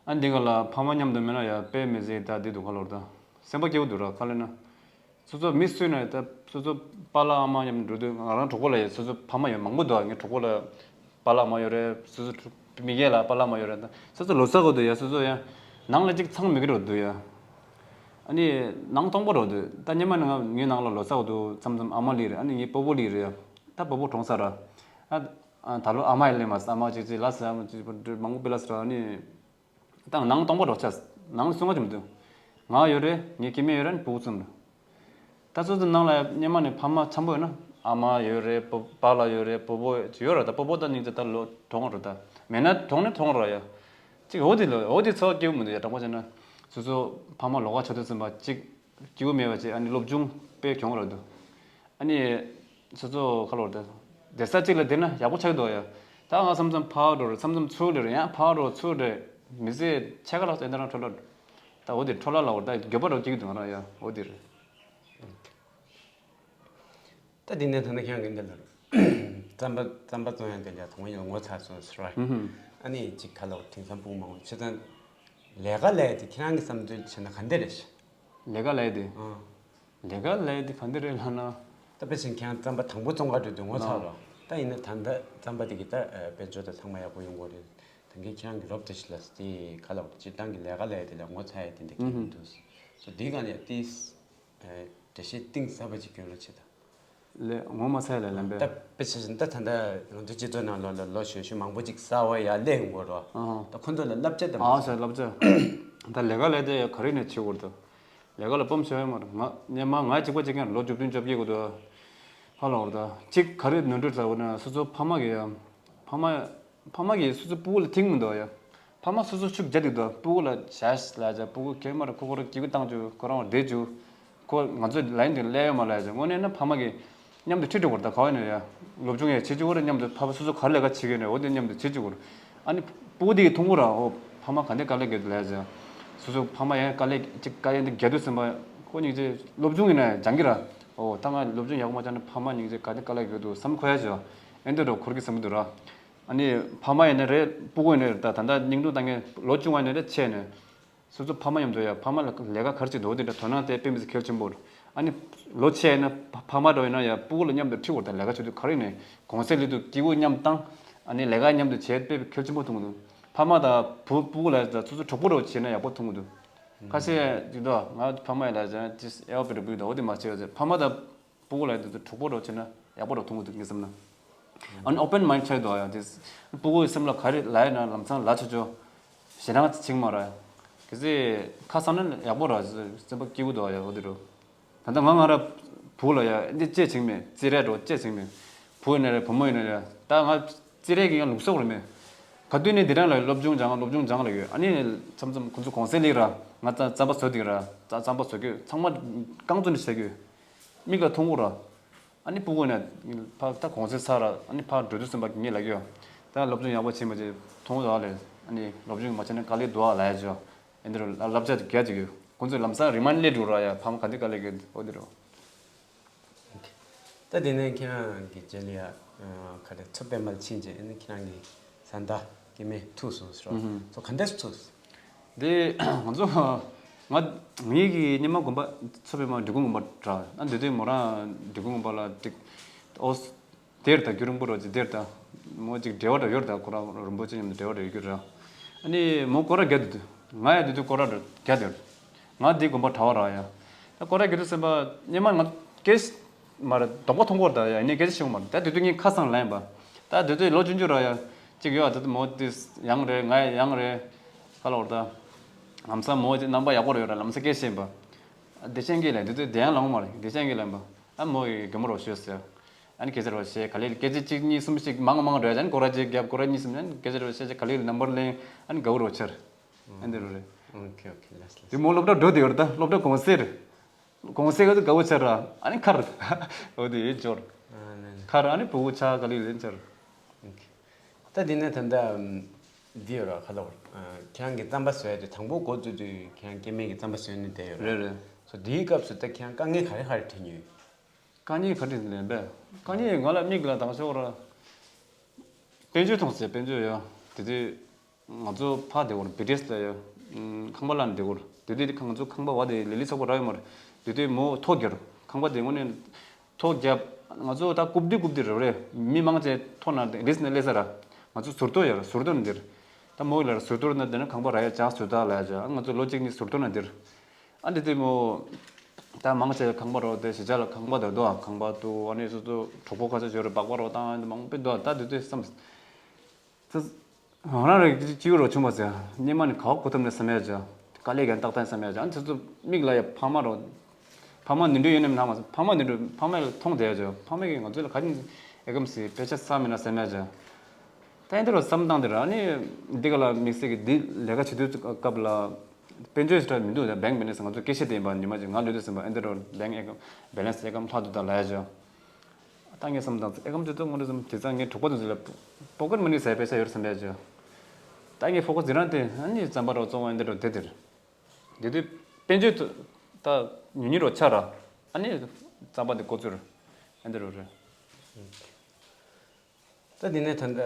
ཨ་འདི་ག་ལ་ཕ་མ་མཉམ་དུ་མེད་ན་ཡ་དཔེ་མི་སྲིད་ད་འདི་འདུག་ག་ལོར་ད། སེམས་པ་སྐྱོ་བོ་འདུག་ར་ག་ལེ་ན། སོ་སོ་མི་སུ་ན་ད་སོ་སོ་པཱ་ལགས་ཨ་མ་མཉམ་འགྲོ་དུས་ང་རང་གྲོགས་པོ་ལ་ཡ་སོ་སོ་ཕ་མ་ཡ་མང་པོ་འདུག་ངའི་གྲོགས་པོ་ལ་པཱ་ལགས་ཨ་མ་ཡོད་རེད། སོ་སོ་མི་རྒན་ལ་པཱ་ལགས་ཨ་མ་ཡོད་རེད། ད་སོ་སོ་ལོ་ཙཱ་གོ་འདུག་ཡ། སོ་སོ་ཡ་ནང་ལ་གཅིག་ཚང་མི་དགོས་རོ་འདུག་ཡ། ཨ་ནི་ནང་སྟོང་པ་རོ་འདུག་ད་སྔོན་མ་ནི་ང་ངའི་ནང་ལ་ལོ་ཙཱ་གོ་འདུག་མཚམས་མཚམས་ཨ་མ་ལི་རེད། ཨ་ནི་ངའི་སྤོ་བོ་ལི་རེད་ཡ། ད་སྤོ་བོ་གྲོངས་ས་ར། ཨ། ཨ་ད་ལོ་ཨ་མ་ཡི་ལེ་མ་ས་ཨ་མ་ཅིག་ཅིག་ལ་ས་ཨ་མ་ཅིག་མང་པོ་པེ་ལ་ས་ར་ནི། ད་ནང་སྟོང་པ་རོགས་ཆགས། ནང་ལ་སུ་ང་ཅི་མི་འདུག་ང་ཡོད་རེད། ངའི་སྐྱེ་དམན་ཡོད་རེད། ནི་བུ་གསུམ་རེད། ད་སོ་སོ་ནང་ལ་སྔོན་མ་ནས་ཕ་མ་འཆམ་པོ་ཡོད་ན། ཨ་མ་ཡོད་རེད། པ་པཱ་ལགས་ཡོད་རེད། སྤོ་བོ་ཡོད་རེད། ད་སྤོ་བོ་ད་སྙིང་རྗེ། ད་ལོ་གྲོངས་རེད། ད་མེད་ན་གྲོངས་ནས་གྲོངས་རེད་ཡ། ཅིག་འོ་དེ་ལོ་འོ་དེ་ཚོ་སྐྱིད་པོ་མི་འདུག་ཡ། དྲང་པོ་བྱས་ན་སོ་སོ་ཕ་མ་ལོགས་ཀ་ཆགས་དུས་ཙམ་པ་ཅིག་སྐྱིད་པོ་མེད་པ་བྱས། ཨ་ནི་སློབ་སྦྱོང་དཔེ་གྱོང་རག་འདུག་ཨ་ནི་སོ་སོ་ཁ་ལོར་ད་བསྡད་ས་གཅིག་ལ་བསྡད་ན་ཡག་པོ་ཆགས་འདུག་ཡ། ད་ང་མཚམས་མཚམས་ཕར་འགྲོ་རེད། མཚམས་མཚམས་ཚུར་སླེབས་རེད། ཡང་ཕར་འགྲོ་ཚུར་སླེབས། མི་ཚེ་ཕྱེད་ཀ་ལྷག་ཙམ་འདི་འདྲ་འཕྲོ་བརླག་ད་འོ་དེ་འཕྲོ་བརླག་ལབ་དགོས་རེད། ད་འགྱོད་པ་འདྲ་སྐྱེ་གི་འདུག་ང་རང་ཡ། འོ་དེ་རེད། ད་དེ་ནས་ད་ནི་ཁྱེད་རང་གི་འདི་ལ་རྩམ་པ་རྩམ་པ་བཙོང་ཡག་དེ་ལ་དང་པོ་ཡང་ངོ་ཚ་སོང་ཟེར་བ། ཨ་ནི་ཅིག་ཁ་ལོ་དེང་སང་སྤུ་གུ་མང་པོ་བྱས་ཙང་ལས་ཀ་ལས་དེ་ཁྱེད་རང་གི་བསམ་ཚུལ་བྱས་ན་ག་འདྲ་རེད། ལས་ཀ་ལས་དེ། ཨང་། ལས་ཀ་ལས་དེ་ག་འདྲ་རེད་ལབ་ན། ད་དཔེ་བཞིན་ཁྱེད་རང་རྩམ་པ་དང་པོ་བཙོང་ག་འགྲོ་དུས་ངོ་ཚ་ལ། ད་ཡིན་ན་ད་ལྟ་རྩམ་པ་དེ་གི་ད་དཔལ་འབྱོར་དང་ཚང་མ་ཡག་པོ་ཡོང་གི་རེད། ད་གིན་ཁྱེད་རང་གི་རོབ་དེ་ཞིག་ལ་དེ་ག་ལ་སྤྱིར་བཏང་གི་ལས་ཀ་ལས་དེ་ལ་ངོ་ཚ་ཡ་དེ་འདྲ་གི་འདུག་སོ་དེའི་སྒང་ནས་ཏིས་འགྲེལ་བཤད་གཏིང་ཟབ་པ་ཅིག་སྐྱོན་རོགས་བྱེད་དང་། ལས་ངོ་མ་ཚ་ཡ་ལ་ལམ་པས། ད་དཔེ་བྱས་ཙང་ད་ད་ལྟ་ང་ཚོ་སྤྱི་ཚོགས་ནང་ལོགས་ལ་ལོ་གཞོན་གཞོན་མང་པོ་ཅིག་གསར་བ་ཡར་སླེབས་ཡོང་གི་རེད་བ། ཨ་ཧ། ད་ཁོ་ཚོ་ལ་བསླབ་བྱ་དང་། ཨ་ཟེར་བསླབ་བྱ། ད་ལས་ཀ་ལས་དེ་ག་རེ་ནས་བྱེད་དགོས་རེད་ད། ལས་ཀ་ལ་སྤོམ་ཤོར་ཡོད་མ་རེད། ང་སྔོན་མ་ང་གཅིག་པ་གཅིག་རྐྱང་ལོ་བཅུ་བདུན་བཅོ་བརྒྱད་གོ་དུས། ཧ་ལ་བོར་ད་གཅིག་ག་རེ་ནོར་འཁྲུལ་ཟེར་བ་ན་སོ་སོ་ཕ་མ་གིས་ཡ། ཕ་མ། ཕ་མ་གིས་སོ་སོ་སྤུ་གུ་ལ་ཐུག་མི་འདུག་ཡ། ཕ་མ་སོ་སོ་ཤུགས་རྒྱག་འདུག་ད། སྤུ་གུ་ལ་བྱས་ལབ་བྱས། སྤུ་གུ་གས་མར་ཁོ་ཁོ་རང་སྐྱིད་པོ་བཏང་བཅུག་ཁོ་རང་བསྡད་བཅུག་ཁོ་ང་ཚོ་ལ་ཡིན་དུས་སླེབས་ཡོད་མ་ལབ་བྱས། དངོས་གནས་ན་ཕ་མ་གིས་མཉམ་དུ་ཁྲིད་འགྲོ་དགོས་རེད། ད་ག་བ་ཡིན་ན་ཡ། སློབ་སྦྱོང་ཡ་བྱེད་བཅུག་གོ་རེད། མཉམ་དུ་ཕ་མ་སོ་སོ་ག་རེ་ལས་ཀ་བྱེད་ཀྱི་ཡོད་ན་འོ་དེ་མཉམ་དུ་བྱེད་བཅུག་གོ་རེད། ཨ་ནི་སྤུ་གུ་དེ་གིས་མཐོང་གོ་ར། ཨོ་ཕ་མ་ག་འདྲ་དཀའ་ལས་རྒྱག་འདུག་ལབ་བྱས། སོ་སོ་ཕ་མ་ཡང་དཀའ་ལས་ཅིག་དཀའ་ལས་འདི་རྒྱག་དུས་ཙམ་པ་ཁོ་སྙིང་རྗེ། སློབ་སྦྱོང་ཡིན་ན་སྦྱང་གི་ར། ཨོ་ད་ང་སློབ་སྦྱོང་ཡག་པོ་མ་སྦྱངས་ན་ཕ་མ་སྙིང་རྗེ་ག་འདྲ་དཀའ་ལས་རྒྱག་འདུག་བསམ་ཁོ་ཡ་བྱས། ཨེ་འདྲ་འགྲོ་ཁོར་གི་བསམ་གི་འདུག་ར། ཨ་ནི་ཕ་མ་ཡིན་ན་རེད། སྤུ་གུ་ཡིན་ན་རེད། ད་ད་ལྟ་སྙིང་སྡུག་བཏང་མཁན་ལོ་ཆུང་བ་ཡིན་ན་རེད། ཆེ་ཡིན་ན་རེད། སོ་སོ་ཕ་མ་མཉམ་དུ་ཡ། ཕ་མ་ལ་ལས་ཀ་ག་རེ་བྱེད་འདུག་འོ་དེ་འདྲ་དོ་སྣང་སྟེར་དཔེ་མི་སྲིད་གལ་ཆེན་པོ་རེད། ཨ་ནི་ལོ་ཆེ་ཡིན་ན་ཕ་ཕ་མ་འདྲ་ཡིན་ན་ཡ་སྤུ་གུ་ལ་མཉམ་དུ་ཁྲིད་དགོས་རེད། ད་ལས་ཀ་བྱེད་དུས་ག་རེ་ཡིན་ནའི་གུང་སེང་སླེབས་དུས་སྐྱིད་པོ་མཉམ་བཏང་། ཨ་ནི་ལས་ཀ་མཉམ་དུ་བྱེད་དཔེ་གལ་ཆེན་པོ་མཐོང་གི་འདུག་ཕ་མ་དང་བུ་སྤུ་གུ་ལ་ད་སོ་སོ་གྲོགས་པོ་རོགས་བྱས་ན་ཡག་པོ་མཐོང་གི་འདུག་ཁ་ཤས་ཅིག་འདུག་ང་ཕ་མ་ཡིན་ལབ་བྱས་ཅིག་ཨེ་བ་པི་རི་བུ་འདུག་འོ་དེ་མ་བྱས་བྱས་ཕ་མ་དང་སྤུ་གུ་ལ་དེ་ཚོ་གྲོགས་པོ་རོགས་བྱས་ན་ཡག་པོ་རོགས་མཐོང་གི་འདུག་ངས་བསམ་ན། ཨ་ནི་ཨོ་པན་མའིན་ཌི་ཆགས་འདུག་ཡ། དེ་སྤུ་གུ་ཡི་སེམས་ལ་ག་རེ་ལབ་ཡོད་ན་ལམ་སང་ལབ་ཆོག་ཆོག་ཞེ་དྲག་བྱེད་མ་ར། གལ་སྲིད་ཁ་གསང་ན་ཡག་པོ་ར། སེམས་པ་སྐྱིད་པོ་འདུག་ཡ། འོ་དེ་རུ། ད་ལྟ་ང་ང་ར་བུ་ལ་ཡ་འདི་ཅེས་བྱེད་མེད། རྩེད་ར་འགྲོ་ཅེས་བྱེད་མེད། བུ་ཡིན་ན་རེད། བུ་མོ་ཡིན་ན་རེད། ད་ང་རྩེད་ར་གི་ཡང་ལུགས་སྲོལ་རེད་མེད། ག་དུས་ནས་འདི་རང་ལ་སློབ་སྦྱོང་སྦྱང་། སློབ་སྦྱོང་སྦྱང་ལ་ཡོད། ཨ་ནི་མཚམས་མཚམས་ཁོ་ཚོ་གུང་སེང་སླེབས་ར། ང་རྩ་རྩམ་པ་བཟོ་འདུག་ར། རྩ་རྩམ་པ་བཟོ་གི་ཚང་མ་རྐང་བཙུགས་ནས་བྱེད་ཀྱི་ཡོད། མིག་ལ་མཐོང་གོ་ར། ཨ་ནི་སྤུ་གུ་ནས་ཕར་ད་གུང་སེང་ཚར་ར། ཨ་ནི་ཕར་འགྲོ་དུས་ཙམ་པ་ངས་ལབ་ཀྱི་ཡོད། ད་སློབ་སྦྱོང་ཡག་པོ་བྱེད་མ་བྱེད་མཐོང་གོ་ལ། ཨ་ནི་སློབ་སྦྱོང་མ་བྱས་ན་དཀའ་ལས་འདུག་ཨ་ལབ་ཡ་ཅིག་ཡོད། ཨེ་འདི་རུ་བསླབ་བྱ་དེ་རྒྱ་ཅིག་ཡོད། ཁོང་ཚོས་ལམ་སང་རི་མན་སླེབས་འགྲོ་ར་ཡ། ཕ་མ་ག་འདི་དཀའ་ལས་རྒྱག་འོ་འདི་རུ། ད་དེ་ནས་ཁྱེད་རང་གི་རྗེས་ལ་ཡ་ག་རེ་མཚོ་པདྨ་ལ་ཕྱིན་རྗེས་ཨ་ནི་ཁྱེད་རང་གི་བཟའ་ཟླ་སྐྱེ་དམན་ཐུག་སོང་ཟེར་རོ། ཚོ་ག་འདྲས་ཐུག་སོང་། འདི་ང་ཚོ་ང་ངེད་ཀྱི་སྔོན་མ་དགོན་པ་མཚོ་པདྨ་འབྲི་གུང་དགོན་པ་ར། ཨ་འདི་དུས་མོ་རང་འབྲི་གུང་དགོན་པ་ལ་ཏིག་ཨོ། དེར་ད་རྒྱུ་རིང་པོ་རོ་ཅིག་དེར་ད་མོ་ཅིག་འབྲེལ་བ་འདྲ་ཡོད་ར། ད་ཁོ་རང་རིན་པོ་ཆེ་མཉམ་དུ་འབྲེལ་བ་འདྲ་ཡོད་རྒྱུ་ར། ཨ་ནི་མོ་སྐོར་ར་རྒྱག་དུས་ང་ཡང་དེ་དུས་སྐོར་ར་རྒྱག་དུས་ང་འདི་དགོན་པ་གྲྭ་བ་ར་ཡ། ད་སྐོར་ར་རྒྱག་དུས་ཙམ་པ་སྔོན་མ་ང་སྐད་མ་ར་དོགས་པ་མཐོང་གོ་ར། ད་ཡ་ཡིན་ནའི་སྐད་ཆ་བཤད་གོ་མ་ར། ད་དེ་དུས་ངས་ཁ་སང་ལན་པ། ད་དེ་དུས་ལོ་ཆུང་ཆུང་ར་ཡ། ཅིག་ཡོད་ཨ། ད་མོ་དེ་ཡང་རེད། ང་ཡང་རེད། ཁ་ལོར་ད་ལམ་སང་མོ་ཅིག་རྣམ་པ་ཡག་པོ་ར་ཡོད་ར། ལམ་སང་སྐད་བཤད་པ། བདེ་ཆེན་གྱིས་ལ་དེ་དུས་བདེ་ཡང་ལོང་མ་རེད། བདེ་ཆེན་གྱིས་ལ་པ། ཨ་མོ་ཡི་རྒན་མོ་རོགས་ཤོད་ཟེར། ཨ་ནི་སྐད་ཆ་རོགས་བཤད། ག་ལེར་སྐད་ཆ་གཅིག་གཉིས་གསུམ་ཞིག་མང་མང་རོགས། ཨ་ནི་སྐོར་ར་གཅིག་རྒྱབ། སྐོར་ར་གཉིས་གསུམ། ཨ་ནི་སྐད་ཆ་རོགས་བཤད་བྱས་ག་ལེར་ནམ་བར་ལེན། ཨ་ནི་དགའ་བོ་རོགས་ཆར། ཨ་འདི་རོགས་རེད། ཨོ་ཁེ་ཨོ་ཁེ། ལགས་སོ། དེ་མོ་སློབ་གྲྭ་འགྲོ་དེ་ཡོད་རེད། ད་སློབ་གྲྭ་གུང་སེང་རེད། གུང་སེང་ག་ཚོད་དགའ་བོ་ཆར་ར། ཨ་ནི་ཁར། འོ་དེ་ཡོད་འབྱོར། ཨ་ནི་ནི། ཁར་ཨ་ནི་བུ་བུ་ཆ་ག་ལེར་ལེན་ཆར། ཨོ་ཁེ། ད་འདི་ནས་ད་ལྟ་འདི་ཡོད་ར། ཁ་ལོར་ཁྱེད་རང་གི་རྩམ་པ་བཟོ་ཡ་དེ་དང་པོ་འགོ་བཙུགས་དུས་ཁྱེད་རང་སྐྱེ་དམན་གྱི་རྩམ་པ་བཟོས་ནས་བསྡད་ཡོད་ར། རེད་རེད། སོ་དེའི་སྐབས་སུ་ད་ཁྱེད་རང་དཀའ་ངལ་ག་རེ་ག་རེ་འཕྲད་མྱོང་། དཀའ་ངལ་ག་རེ་ལན་པས། དཀའ་ངལ་ང་ལ་མིག་ལ་དང་ཤོག་ར། དཔལ་འབྱོར་མཐོང་ཟེར། དཔལ་འབྱོར་ཡོད་དེ་དུས། ང་ཚོ་ཕར་བསྡད་ཡོད་རེད། བི་ཊི་ཨེས་ལ་ཡོད། ཁང་པ་ལ་བསྡད་ཡོད་རེད། དེ་དུས་ང་ཚོ་ཁང་པ་བ་དེ་ལི་ལི་ཚོགས་པ་རག་ཡོད་མ་རེད། དེ་དུས་མོ་ཐོ་རྒྱབ། ཁང་པ་དེ་དངོས་གནས་ཐོ་རྒྱབ། ང་ཚོ་ད་རྐུབ་སྟེགས་རྐུབ་སྟེགས་རེད་རེད། མི་མང་ཆེ་ཐོ་ན་རིས་ནས་སླེབས་ས་ར། ང་ཚོ་ཟུར་ཐོ་ཡོད་རེད། ཟུར་ཐོ་ན་འདིར། ད་མོ་ལ་ཟུར་ཐོ་ན་འདིར་ན་ཁང་པ་རག་ཡ་ཅག་ཟུར་ཐོ་ལ་ཡ་ཅག་ང་ཚོ་ལོ་གཅིག་གཉིས་ཟུར་ཐོ་ན་འདིར། ཨ་འདི་དུས་མོ། ད་མང་ཆེ་ཁང་པ་རོགས་དེ་གཞིས་ཆགས་ལ་ཁང་པ་དེ་འདུག་ཨ། ཁང་པ་འདུག་ཨ་ནི་སོ་སོ་གྲོགས་པོ་ཁ་ཤས་ཡོད་རེད། སྦག་སྦག་རོགས་བཏང་ཨ་འདི་མང་པོ་འདུག་ད་དེ་དུས་བསམ། ད་ ང་རང་རེ་སྐྱིད་པོ་རོ་ཆུང་བ་ཟེར་སྙེ་མ་ནི་ག་བ་གོ་ཐུབ་ནས་བསམ་ཡ་ཅོ། དཀའ་ལས་ཀྱང་ཏག་ཏག་བསམ་ཡ་ཅོ། ཨ་ནི་དེ་ཚོ་མིག་ལ་ཡ་ཕ་མ་རོ། ཕ་མ་ནི་འདྲུ་ཡོད་ནམ་ན་མ་ཕ་མ་ནི་འདྲུ་ཕ་མ་ལ་མཐོང་བསྡད་ཡ་ཅོ། ཕ་མ་གིས་ང་ཚོ་ལ་ག་ནི་ཨེ་གམ་སི་དཔེ་ཆ་ས་མེད་ན་བསམ་ཡ་ཅོ། ད་ཨེ་འདི་རོ་བསམ་སྟངས་དེ་ར་ཨ་ནི་འདི་ག་ལ་དམིགས་བསལ་གྱི་འདི་ལས་ཀ་བྱེད་དུས་སྐབས་ལ་དཔལ་འབྱོར་ཞིག་མི་འདུག་ད་བེང་མེད་ནས་ང་ཚོ་སྐད་ཆ་དེ་ཡིན་པ་ཉི་མ་ཅིག་ང་ལུས་དུས་ཟིན་པ་ཨེ་འདི་རོ་བེང་ཨེ་གམ་བེ་ལན་སི་ཨེ་གམ་ལྷག་འདུག་ད་ལ་ཡ་ཅོ། ད་ངས་བསམ་སྟངས་ཨེ་གམ་ཅོ་ཏོ་ངོ་འདྲ་བསམ་དེ་ཚང་ངས་གྲོགས་པོ་དེ་ཚོ་ལ་པོ་ཀེཊ་མ་ནི་ཟེར་དཔེ་ཆ་ཡོད་བསམ་པས་ཅོ། ད་ངས་ཕོ་ཁ་ཟི་རང་དེ་ཨ་ནི་རྩམ་པ་རོ་བཙོང་བ་ཨེ་འདི་རོ་དེ་དེར། དེ་དུས་དཔལ་འབྱོར་དུ་ད་ཉུང་ཉུང་རོ་ཆགས་ར། ཨ་ནི་རྩམ་པ་དེ་ཀོ་ཚུར་ཨེ་འདི་རོ་རེད། ད་དེ་ནས་ད་ལྟ་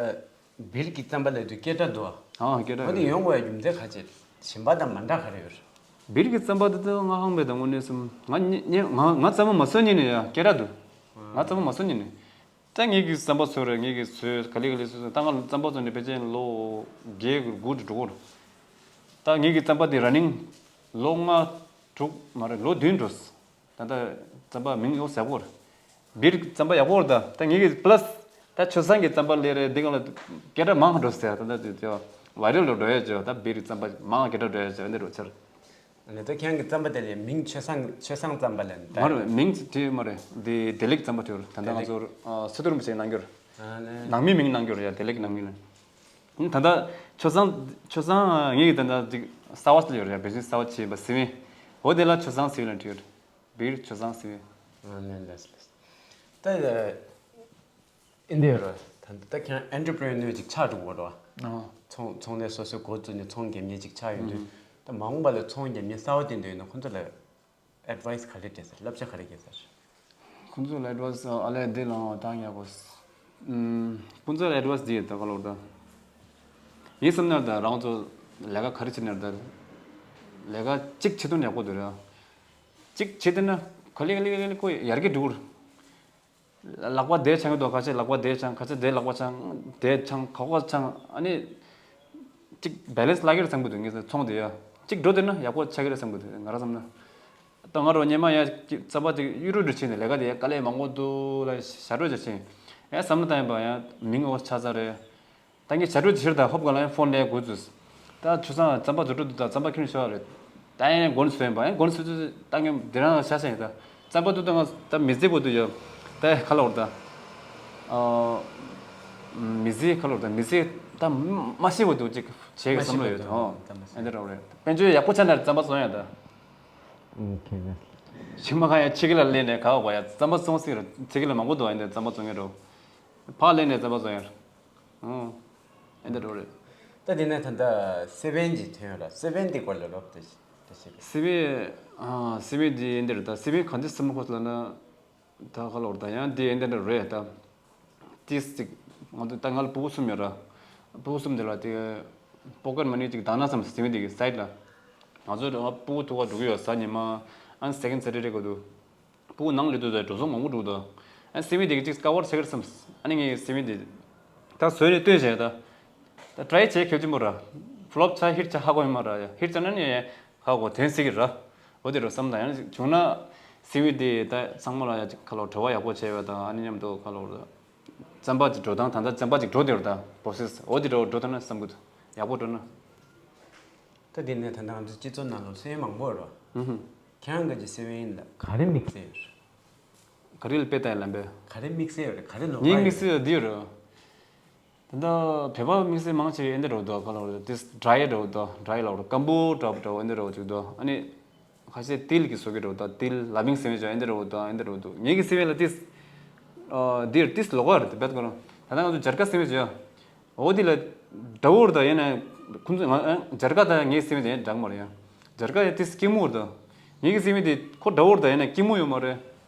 སྦིར་གྱི་རྩམ་པ་ལས་དུས་སྐད་གྲགས་འདུག་ཨ། ཨ་སྐད་གྲགས་འོ་དེ་ཡོད། ཡོང་དགོས་ཡ་རྒྱུ་མཚན་ག་ཅེ་གཞན་པ་དང་མ་འདྲ་ག་རེ་ཡོད། སྦིར་གྱི་རྩམ་པ་དེ་ད་ང་ཧང་བས་དང་དངོས་གནས་སམ་ང་ཉེ་ཉེ་ང་ང་རྩམ་པ་མ་བཟོ་ཉིན་ནས་ཡ་སྐད་གྲགས་འདུག་ང་རྩམ་པ་མ་བཟོ་ཉིན་ནས། ད་ངེད་ཀྱིས་རྩམ་པ་བཟོས་རེད། ངེད་ཀྱིས་བཟོས་ག་ལེ་ག་ལེ་བཟོས་སོང་། ད་ང་རྩམ་པ་བཟོ་ནས་ཕལ་ཆེར་ལོ་བརྒྱད་དགུ་དྲུག་འགྲོ་གི་རེད། ད་ངེད་ཀྱི་རྩམ་པ་དེ་ར་ནིང་ལོ་ལྔ་དྲུག་མ་རེད་ལོ་བདུན་འགྲོ། ད་ལྟ་རྩམ་པ་མིང་ཡོ་ཟེར་གོ་རེད། སྦིར་རྩམ་པ་ཡག་པོ་རེད། ད་ད་ངེད་ཀྱི་པ་ལ་སི་ད་ཆུ་སྲང་གི་རྩམ་པ་ལས་རེད། འདི་ག་ལ་སྐད་གྲགས་མང་འགྲོ་ཟེར། ད་ལྟ་དེ་ཝའི་རལ་ལ་འགྲོ་ཡ་ཅོ། ད་སྦིར་རྩམ་པ་མང་སྐད་གྲགས་འགྲོ་ཡ་ཅོ་འདི་རུ་ཆར། ཨ་ནི་ད་ཁྱེད་རང་གི་རྩམ་པ་དེ་ལས་མིང་ཆུ་སྲང་ཆུ་སྲང་རྩམ་པ་ལབ་ནི་ད། མ་རེད་མིང་བྲིས་མ་རེད། འདི་བདེ་ལེགས་རྩམ་པ་བྲིས་ཡོད་རེད། ད་ལྟ་ང་ཚོར་སི་ཏུ་རིན་པོ་ཆེའི་གནང་རྒྱུར། ཨ་ནི་ནང་མིའི་མིང་གནང་རྒྱུར་ཡ་བདེ་ལེགས་ནང་མི་ལ། ད་ལྟ་ཆུ་སྲང་ཆུ་སྲང་ངེད་ཀྱི་ད་ལྟ་ཅིག་གསར་བ་ཞིག་ཡོད་རེད་ཡ། བེ་ཅིང་གསར་བ་བྱས་པ་སི་ཝིན། འོ་དེ་ལ་ཆུ་སྲང་སི་ཝིན་ལ་བྲིས་ཡོད་རེད། སྦིར་ཆུ་སྲང་སི་ཝིན། ཨ་ནི་ལགས་ལགས། ད་ཨིན་དེ་རོ། ད་ད་ཁྱེད་ཨེན་ཊར་པི་རི་ནར་ཅིག་ཆགས་འགྲོ་གི་རེད་བ། ཨོ། ཚོང་ཚོང་ལས་སོ་སོའི་འགོ་བཙུགས་ནས་ཚོང་རྒྱབ་མཁན་ཅིག་ཆགས་ཡོང་དུས། ཨུ་ཧུ། ད་མ་འོངས་པ་ལ་ཚོང་རྒྱབ་མཁན་གསར་པ་དེ་འདྲ་ཡོད་ན་ཁོང་ཚོ་ལ་ཨེཌ་ཝའི་སི་ག་རེ་སྤྲད་ཟེར། བསླབ་བྱ་ག་རེ་སྐྱེལ་ཟེར། ཁོང་ཚོ་ལ་ཨེཌ་ཝའི་སི་ཨ་ལས་འདི་ལ་བཏང་ཡག་པོ། ཨུམ། ཁོང་ཚོ་ལ་ཨེཌ་ཝའི་སི་འདི་ཡོད་ད་ག་ལོར་ད། ངས་བསམ་ན་ད་རང་ཚོ་ལས་ཀ་ག་རེ་བྱེད་ན་ད། ལས་ཀ་གཅིག་བྱེད་དོན་ཡག་པོ་འདུག་ར། གཅིག་བྱེད་དེ་ན་ག་ལེ་ག་ལེ་ག་ལེ་ཁོ་ཡར་རྒྱས་འགྲོ་གི་རེད། ལག་པ་བདེ་ཆང་གི་འདུག་ཁ་ཆེ་ལག་པ་བདེ་ཆང་ཁ་ཆེ་བདེ་ལག་པ་ཆང་བདེ་ཆང་ག་གོ་ཆང་ཨ་ནི། གཅིག་བེ་ལེན་སི་ལ་གི་རེད་བསམ་གི་འདུག་ངས་ཚོང་དེ་ཡ། གཅིག་འགྲོ་དེ་ན་ཡག་པོ་ཆགས་ཀྱི་རེད་བསམ་གི་འདུག་ང་རང་བསམ་ན། ད་ང་རོ་སྙེ་མ་ཡ་རྩམ་པ་དེ་གཡུ་རུ་འགྲོ་ཕྱིན་ནས་ལས་ཀ་དེ་ཡ་དཀའ་ལས་མང་པོ་འདུག་ལ་ཞབས་བྲོ་བྱ་ཕྱིན། ཡ་བསམ་ན་ད་ཡིན་པ་ཡ་མིང་འོ་ཆགས་ས་རེད། ད་ངས་བྱ་སྤྲོད་ཕྱིར་དང་ཧོབ་ག་ལ་ཡང་ཕོན་ལས་དགོས་ཚུལ། ད་ཆུ་ཚང་རྩམ་པ་བཟོ་སྤྲོད་དུ་ད་རྩམ་པ་ཁྱོན་ཤོར་བ་རེད། ད་ཡང་མགོ་ནས་བཟོས་ཡིན་པ་ཡང་མགོ་ནས་བཟོས་ཚུལ་ད་ངས་འདི་རང་ཤ་ཤ་ཡིན་ད། རྩམ་པ་དུ་ད་ང་ད་མི་ཚེ་བོ་དུ་ཡོད། ད་ཁ་ལོར་ད། མི་ཚེ་ཁ་ལོར་ད་མི་ཚེ་ད་མ་ཤི་བོ་དུ་ཅིག་བྱེད་གི་བསམ་བློ་ཡོད་དོ། ཨེ་འདི་རང་རེད། དཔལ་འབྱོར་ཡག་པོ་ཆགས་ན་རྩམ་པ་བཟོ་ཡང་ད། ཁྱིམ་མ་ཁ་ཡང་ཕྱི་གི་ལ་ལས་ནས་ག་བ་བ་ཡ་རྩམ་པ་བཙོང་སྲིད་ར་ཕྱི་གི་ལ་མང་པོ་འདུག་ཨེ་འདི་རྩམ་པ་བཙོང་ཡ་རོ། ཕག་ལས་ནས་རྩམ་པ་བཟོ་ཡ་ར། ཨོ། ཨེ་འདྲ་འགྲོ་རེད། ད་དེ་ནས་ད་ལྟ་སེ་ཝེན་གྱི་ཐོན་ཡོད་ལ་སེ་ཝེན་དེ་སྐོར་ལ་རོབ་ཏུ་ཞིག་ད་ཞིག་སེ་ཝེན། ཨ་སེ་ཝེན་དེ་ཨེ་འདྲ་རེད། ད་སེ་ཝེན་གང་དུ་སེམས་ཁོ་ལ་ན་ད་ཁ་ལོར་ད་ཡང་དེ་ཨེ་འདྲ་འདྲ་རེད་ད། ཏིས་ཅིག་ང་ཚོ་ད་ང་ལ་ཕྲུ་གུ་གསུམ་ཡོད་ར། ཕྲུ་གུ་གསུམ་དེ་ལ་དེ་པོ་ཀེཊ་མ་ནི་ཅིག་བཏང་ན་བསམ་སེ་ཝེན་དེ་གི་སའིཌ་ལ། ང་ཚོ་ཕྲུ་གུ་ཐུག་ག་འགྲོ་གི་ཡོད་གཟའ་ཉི་མ། ཨན་སེ་ཀེན་ཌ་སེ་ཊར་ཌེ་གོ་དུ། ཕྲུ་གུ་ནང་ལས་དུས་ད་འགྲོ་སོང་མང་པོ་འགྲོ་འདུག་ཨ་སེ་ཝེན་དེ་གཅིག་ཀ་བར་བྱེད་ཀྱི་རེད་བསམ། ཨ་ནི་ངས་སེ་ཝེན་དེ་ད་བཟོས་ནས་སྟོན་བྱས་ད། ད་ཊ་རའི་བྱས་ཁྱོད་ཅི་མོ་ར། ཕི་ལོབ་ཆགས་ཧིཊ་ཆགས་ཧ་གོ་ཡོད་མ་ར་ཡ། ཧིཊ་ཆགས་ན་ནི་ཧ་གོ་དོན་སྲིད་ཀྱི་ར། འོ་དེ་རུ་བསམ་ད་ཡང་བྱུང་ན། སེ་ཝེན་དེ་ད་ཚང་མ་ལ་ཡ་ཅིག་ཁ་ལོ་བྲོ་བ་ཡག་པོ་བྱས་ཡོད་ད་ཨ་ནི་མཉམ་དུ་ཁ་ལོ་ར། རྩམ་པ་ཅིག་འགྲོ་སྟངས་ད་ལྟ་རྩམ་པ་ཅིག་འགྲོ་དེ་རུ་ད་པོ་སེ་སི་འོ་དེ་རུ་འགྲོ་ཐུབ་ན་བསམ་གི་འདུག་ཡག་པོ་འགྲོ་ན། ད་དེ་ནས་ད་ལྟ་ང་ཚོ་སྤྱི་ཚོགས་ནང་ལ་སེ་ཝེན་མང་པོ་ཡོད་རེད་བ། ཨུ་ཧུ། ཁྱེད་རང་གི་སེ་ཝེན་ལ་ག་རེ་དམིགས་བསལ་ཡོད་རེད། ག་རེ་ལ་དཔེ་བལྟས་ལབ་པས། ག་རེ་དམིགས་བསལ་ཡོད་རེད། ག་རེ་ལོགས་ངའི་ཀ་དམིགས་ཡོད་བསལ་ཡོད་འདི་ཡོད་རེད། ད་ལྟ་བོད་པ་དམིགས་བསལ་མང་ཆེ་བས་འདི་འདྲ་འདུག་ག་ལབ་རེད། ཏིས་ཌ་རའི་འདྲ་འདུག་ཌ་རའི་ལབ་རེད། སྐམ་པོ་འདྲ་འདྲ་འདི་འདྲ་ཅིག་འདུག་ཨ་ནི། ཁ་ཤས་ཏིལ་གྱི་བཟོ་གི་འདྲ་འདུག་ཏིལ་ལ་མིང་སེ་ཝེན་ཅིག་འདི་འདྲ་འདུག་འདི་འདྲ་འདུག་ངེད་ཀྱི་སེ་ཝེན་ལ་ཏིས། འདིར་ཏིས་ལོགས་ཀ་རེད་དེ་བེད་གོ་རང་། ད་ལྟ་ང་ཚོ་སྦྱར་ཀ་སེ་ཝེན་ཅིག་འོ་དེ་ལ་འདྲ་བོ་རེད་ད། ཡིན་ན་ཁོང་ཚོ་ང་སྦྱར་ཀ་དང་ངའི་སེ་ཝེན་དེ་འདྲ་གི་མ་རེད་ཡ། སྦྱར་ཀ་ཡ་ཏིས་སྐྱི་མོ་རེད་ད། ངེད་ཀྱི་སེ་ཝེན་དེ་ཁོ་འདྲ་བོ་རེད་ད། ཡིན་ན་སྐྱི་མོ་ཡོད་མ་རེད།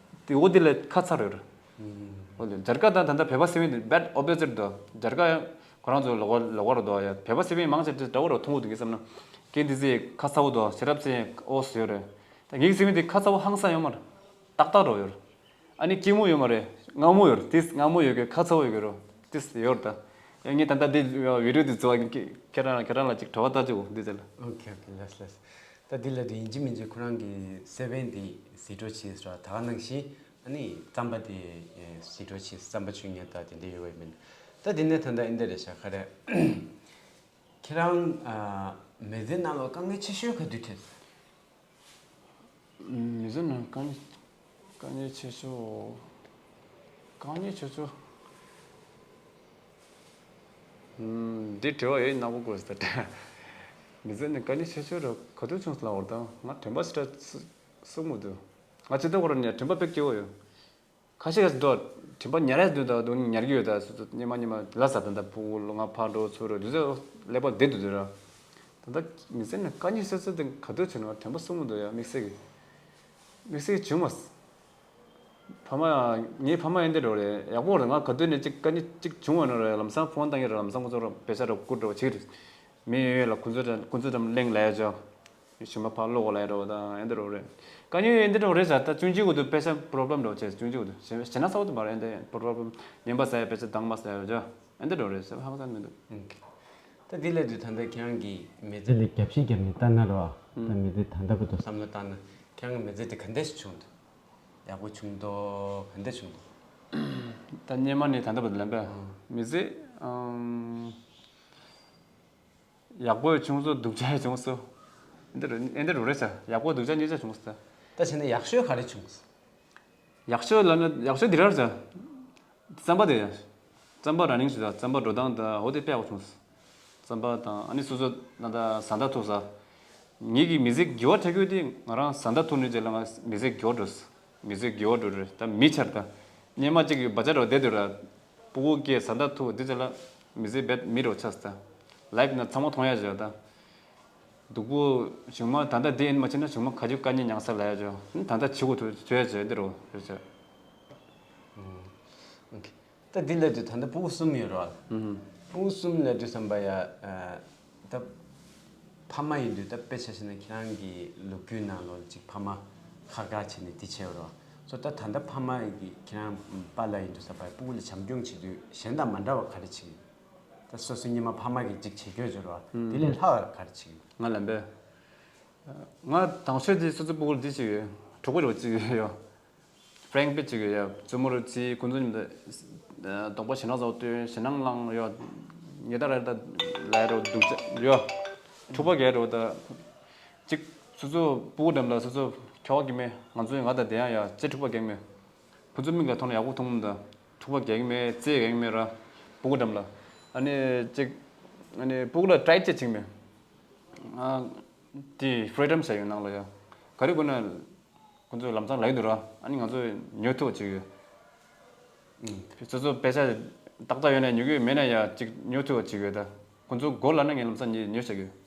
དེ་འོ་དེ་ལ་ཁ་ཚ་རེད། འོ་དེ་སྦྱར་ཀ་དང་ད་ལྟ་བོད་པ་སེ་ཝེན་དེ་བེད་ཨོ་པོ་ཟིཊ་ད། སྦྱར་ཀ་ཡ་ཁོ་རང་ཚོ་ལོགས་ཀ་ལོགས་ཀ་རེད་ད་ཡ། བོད་པ་སེ་ཝེན་མང་ཆེ་འདྲ་བོ་རེད་མཐོང་གི་འདུག་ངས་བསམ་ན། ཀན་དེ་ཚོ་ཁ་ཚ་བོ་ད། ཤེས་རབ་ཚེ་ཨོ་ཟེར་ཡོད་རེད། ད་ངེད་ཀྱི་སེ་ཝེན་དེ་ཁ་ཚ་བོ་ཧང་སང་ཡོད་མ་རེད། ཏག་ཏག་འདྲ་བོ་ཡོད་རེད། ཨ་ནི་སྐྱི་མོ་ཡོད་མ་རེད། མངར་མོ་ཡོད་རེད། ཏིས་མངར་མོ་ཡོད་གི་ཁ་ཚ་བོ་ཡོད་གི་རོ། ཏིས་ཡོད་རེད་ད། ཡང་ངས་ད་ལྟ་འདི་བི་ཌི་ཡོ་འདི་བཟོ་བ་ཁྱེད་རང་ཁྱེད་རང་ལ་ཅིག་དྲི་བ་ལྟ་ཅིག་འོ་འདི་ཟེར་ལ། ཨོ་ཁེ་ཨོ་ཁེ་ལགས་ལགས། ད་འདི་ལ་དེ་ཡིན་གཅིག་མིན་གཅིག་ཁོ་རང་གི་སེ་ཝེན་འདི་ཟི་འགྲོ་བྱས་ཟེར་བ་ད་ག་ནང་བཞིན་ཨ་ནི་རྩམ་པ་དེ་ཟི་འགྲོ་བྱས། རྩམ་པ་ཆུ་ཉལ་ད་དེ་འདྲ་ཡོད་པ་མིན། ད་དེ་ནས་ད་ལྟ་འདི་འདྲ་རེད་ཤག་ག་རེ། ཁྱེད་རང་ཨ། མི་ཚེ་ནང་ལ་དཀའ་ངལ་ཆེ་ཤོས་ག་དུས་འཕྲད། མི་ཚེ་ནང་དཀའ་ངལ་དཀའ་ངལ་ཆེ་ཤོས། དཀའ་ངལ་ཆེ་ཤོས། ཨུམ། འདི་དྲི་བ་ཡོད་ནག་པོ་དགོས་ཟེར་ད། མི་ཚེ་ནི་དཀའ་ངལ་ཆེ་ཤོས་ར་ག་དུས་བྱུང་སོང་ལབ་པར་ད་ང་དྲན་པ་སི་ཏྲ་སུ་སུ་མོ་འདུག་ང་ཅི་ལྟ་བར་ནས་དྲན་པ་དཔེ་སྐྱིད་པོ་ཡོད། ཁ་ཤས་ཀྱིས་འགྲོ་དྲན་པ་ཉར་ཡས་འདུག་ད་དུང་ཉར་གྱི་ཡོད། ད་སོ་སོ་སྙེ་མ་སྙེ་མ་ལ་ཟ་ད་ད་ཕྲུ་གུ་ལོ་ལྔ་ཕར་འགྲོ་ཚུར་འགྲོ་དུས་ཚོད་ཀླད་པ་བདེ་འདུག་དུས་ར། ད་ད་མི་ཚེ་ནི་དཀའ་ངལ་སོ་སོ་དེ་ག་དུས་བྱུང་ན་དྲན་པ་སུ་མོ་འདུག་ཡ་དམིགས་བསལ་གྱི། དམིགས་བསལ་བྱུང་མ། ཕ་མ། ངའི་ཕ་མ་ཡིན་དེ་འགྲོ་རེད། ཡག་པོ་རེད། ང་ག་དུས་ནས་གཅིག་དཀའ་ངལ་གཅིག་བྱུང་བ་ནོ་རེད། ལམ་སང་ཕོན་བཏང་གི་རེད། ལམ་སང་ཁོ་ཚོ་ར་པེ་ས་ར་བསྐུར་འགྲོ་བྱེད་ཀྱི་རེད། མི་ཡོད་ལ་ཁོ་ཚོ་དང་ཁོ་ཚོ་དང་གླེང་ལ་ཡ་ཅོ། ཞུ་མ་ཕར་ལོག་གོ་ལ་ཡ་འགྲོ་དང་ཡིན་དེ་འགྲོ་རེད། དཀའ་ངལ་ཡིན་དེ་འགྲོ་རེད་ཟེར། ད་ཆུང་ཆུང་གི་དུ་པེ་ས་པོ་རོ་བྷ་ལེམ་འགྲོ་བྱེད། ཆུང་ཆུང་གི་དུ་བྱེད་བྱེད་ན་ས་བོ་དུ་མ་རེད། ཡིན་དེ་པོ་རོ་བྷ་ལེམ་ཉན་པ་ཟ་ཡ་པེ་ས་དང་མ་ཟ་ཡ་ཅོ། ཨེ་འདི་འགྲོ་རེད་ཟེར་ཧང་སང་མི་འདུག་ད་འདི་ལས་དུས་ད་ལྟ་ཁྱེད་རང་གི་མི་ཚེ་ལ་རྒྱབ་བཤིག་རྒྱབ་ནས་ལྟ་ན་རོ། ད་མི་ཚེ་ད་ལྟ་བུ་དུ་བསམ་བློ་བཏང་ན་ཁྱེད་རང་གི་མི་ཚེ་དེ་ག་འདྲ་ཞིག་བྱུང་འདུག་ཡག་པོ་བྱུང་འདུག་ག་འདྲ་བྱུང་འདུག་ད་སྔོན་མ་ནས་ད་ལྟ་བུ་དུ་ལེན་པས་མི་ཚེ་ཡག་པོ་བྱུང་སོང་། སྡུག་ཅག་བྱུང་སོང་། ཨེ་འདི་རུ་ཨེ་འདི་རུ་རེད་ཟེར། ཡག་པོ་སྡུག་ཅག་གཉིས་ཆ་བྱུང་སོང་། ད་བྱས་ན་ཡག་ཤོས་ག་རེ་བྱུང་སོང་། ཡག་ཤོས་ལབ་ན་ཡག་ཤོས་འདི་རེད་ཟེར། རྩམ་པ་དེ། རྩམ་པ་ར་ནིང་ཞུ་ད་རྩམ་པ་འགྲོ་སྟངས་དང་འོ་དེ་དཔེ་ཡག་པོ་བྱུང་སོང་། རྩམ་པ་དང་ཨ་ནི་སོ་སོ་ན་ད་བཟའ་ཟླ་ཐུག་ས། ངེད་ཀྱི་མི་ཚེ་འགྱུར་བ་འཕྲད་རྒྱུ་དེ་ང་རང་བཟའ་ཟླ་ཐུག་ནས་རྗེས་ལ་ང་མི་ཚེ་འགྱུར་བ་འགྲོ་སོང་། མི་ཚེ་འགྱུར་བ་འགྲོ་རེད། ད་མི་ཆར་ད། སྔོན་མ་གཅིག་གི་བ་ཅག་རོ་བསྡད་དུས་ར། སྤུ་གུ་སྐྱེས་བཟའ་ཟླ་ཐུག་དེ་རྗེས་ལ་མི་ཚེ་རྦད་མི་རོ་ཆགས་སོང་ད། ལའིབ་ན་ཚང་མ་མཐོང་ཡ་བྱོས་ད། སྡུག་པོ། གཞུག་མ་ད་ལྟ་འདི་ཡིན་མ་ཕྱིན་ན་གཞུག་མ་ག་ཅིག་དཀའ་ངལ་མྱངས་ས་ལ་ཡ་ཅོ། ད་ལྟ་བྱེད་དགོས་ཐུག་བྱོས་བྱོས་འདི་རོ་བྱོས་བྱོས། ཨོ་ཁེ། ད་འདི་ལབ་དུས་ད་ལྟ་སྤུ་གུ་གསུམ་ཡོད་རོ། ཨུ་ཧུམ། སྤུ་གུ་གསུམ་ལབ་དུས་བསམ་པ་ཡ། ཨ། ད་ཕ་མ་ཡིན་དུས་ད་དཔེ་ཆ་བཞག་ན་ཁྱེད་རང་གི་ལོ་རྒྱུས་ནང་ལོགས་ཅིག་ཕ་མ་ཁག་ཁག་བྱས་ནས་འདི་བྱས་རོ། སོ་ད་ད་ལྟ་ཕ་མ་གི་ཁྱེད་རང་པཱ་ལགས་ཡིན་དུས་བསམ་པ་ཡ་སྤུ་གུ་ལ་བྱམས་སྐྱོང་བྱེད་དུས་གཞན་དང་མ་འདྲ་བ་ག་རེ་བྱེད་ཀྱི་ཡོད། ད་སོ་སོ་སྔོན་མ་ཕ་མ་གིས་ཅིག་བྱེད་རྒྱུ་བྱོས་རོ། དེ་ལས་ལྷག་ག་རེ་བྱེད་ཀྱི་ཡོད། ང་ལ་འབད། ང་དང་ཤོས་དེ་སོ་སོ་སྤུ་གུར་འདི་བྱེད་ཀྱི་ཡོད། གྲོགས་པོ་རོགས་བྱེད་ཀྱི་ཡོད། ཕྲེང་བེད་བྱེད་ཀྱི་ཡོད། རྩེད་མོ་རོགས་བྱེད། ཁོ་ཚོ་མཉམ་དུ་གདོང་པ་ཞེ་དྲག་བཟོ་སྟོན་ཞེ་དྲག་བླངས་ཡོད། ཉེ་ད་རེ་ད་ལས་རོགས་སྡུག་ཅག་ཡོད། འཁྲུག་པ་རྒྱག་རོགས་ད། གཅིག་སོ་སོ་སྤུ་གུ་འགྲམ་ལ་སོ་སོ་ཁྱོ་ག་གི་མེད། ང་ཚོའི་ང་དང་དེ་ཡང་ཡ་ཅེ་འཁྲུག་པ་རྒྱག་མེད། ཁོ་ཚོ་མིག་ལ་མཐོང་ན་ཡག་པོ་མཐོང་མི་འདུག་འཁྲུག་པ་རྒྱག་གི་མེད། རྩེད་རྒྱག་གི་མེད་ར། སྤུ་གུ་འགྲམ་ལ། ཨ་ནི་གཅིག་ཨ་ནི་སྤུ་གུ་ལ་ཊའིཊ་ཅེ་བྱེད་ཀྱི་མེད། ཨ། དེ་ཕི་རི་ཌམ་ཟེར་ཡོད་ནང་ལ་ཡ། ག་རེ་དགོས་ན། ཁོ་ཚོས་ལམ་སང་ལབ་ཀྱི་འདུག་ར། ཨ་ནི་ང་ཚོས་ཉོ་ཐུབ་པ་བྱེད་ཀྱི་ཡོད། ཨུམ། སོ་སོ་པེ་ས་ཏག་ཏག་ཡོད་ན་ཉོ་གི་ཡོད། མེད་ན་ཡ་གཅིག་ཉོ་ཐུབ་པ་བྱེད་ཀྱི་ཡོད་ད། ཁོ་ཚོ་དགོས་ལབ་ན་ངས་ལམ་སང་ཉོས་ཉོས་བྱེད་ཀྱི་ཡོད།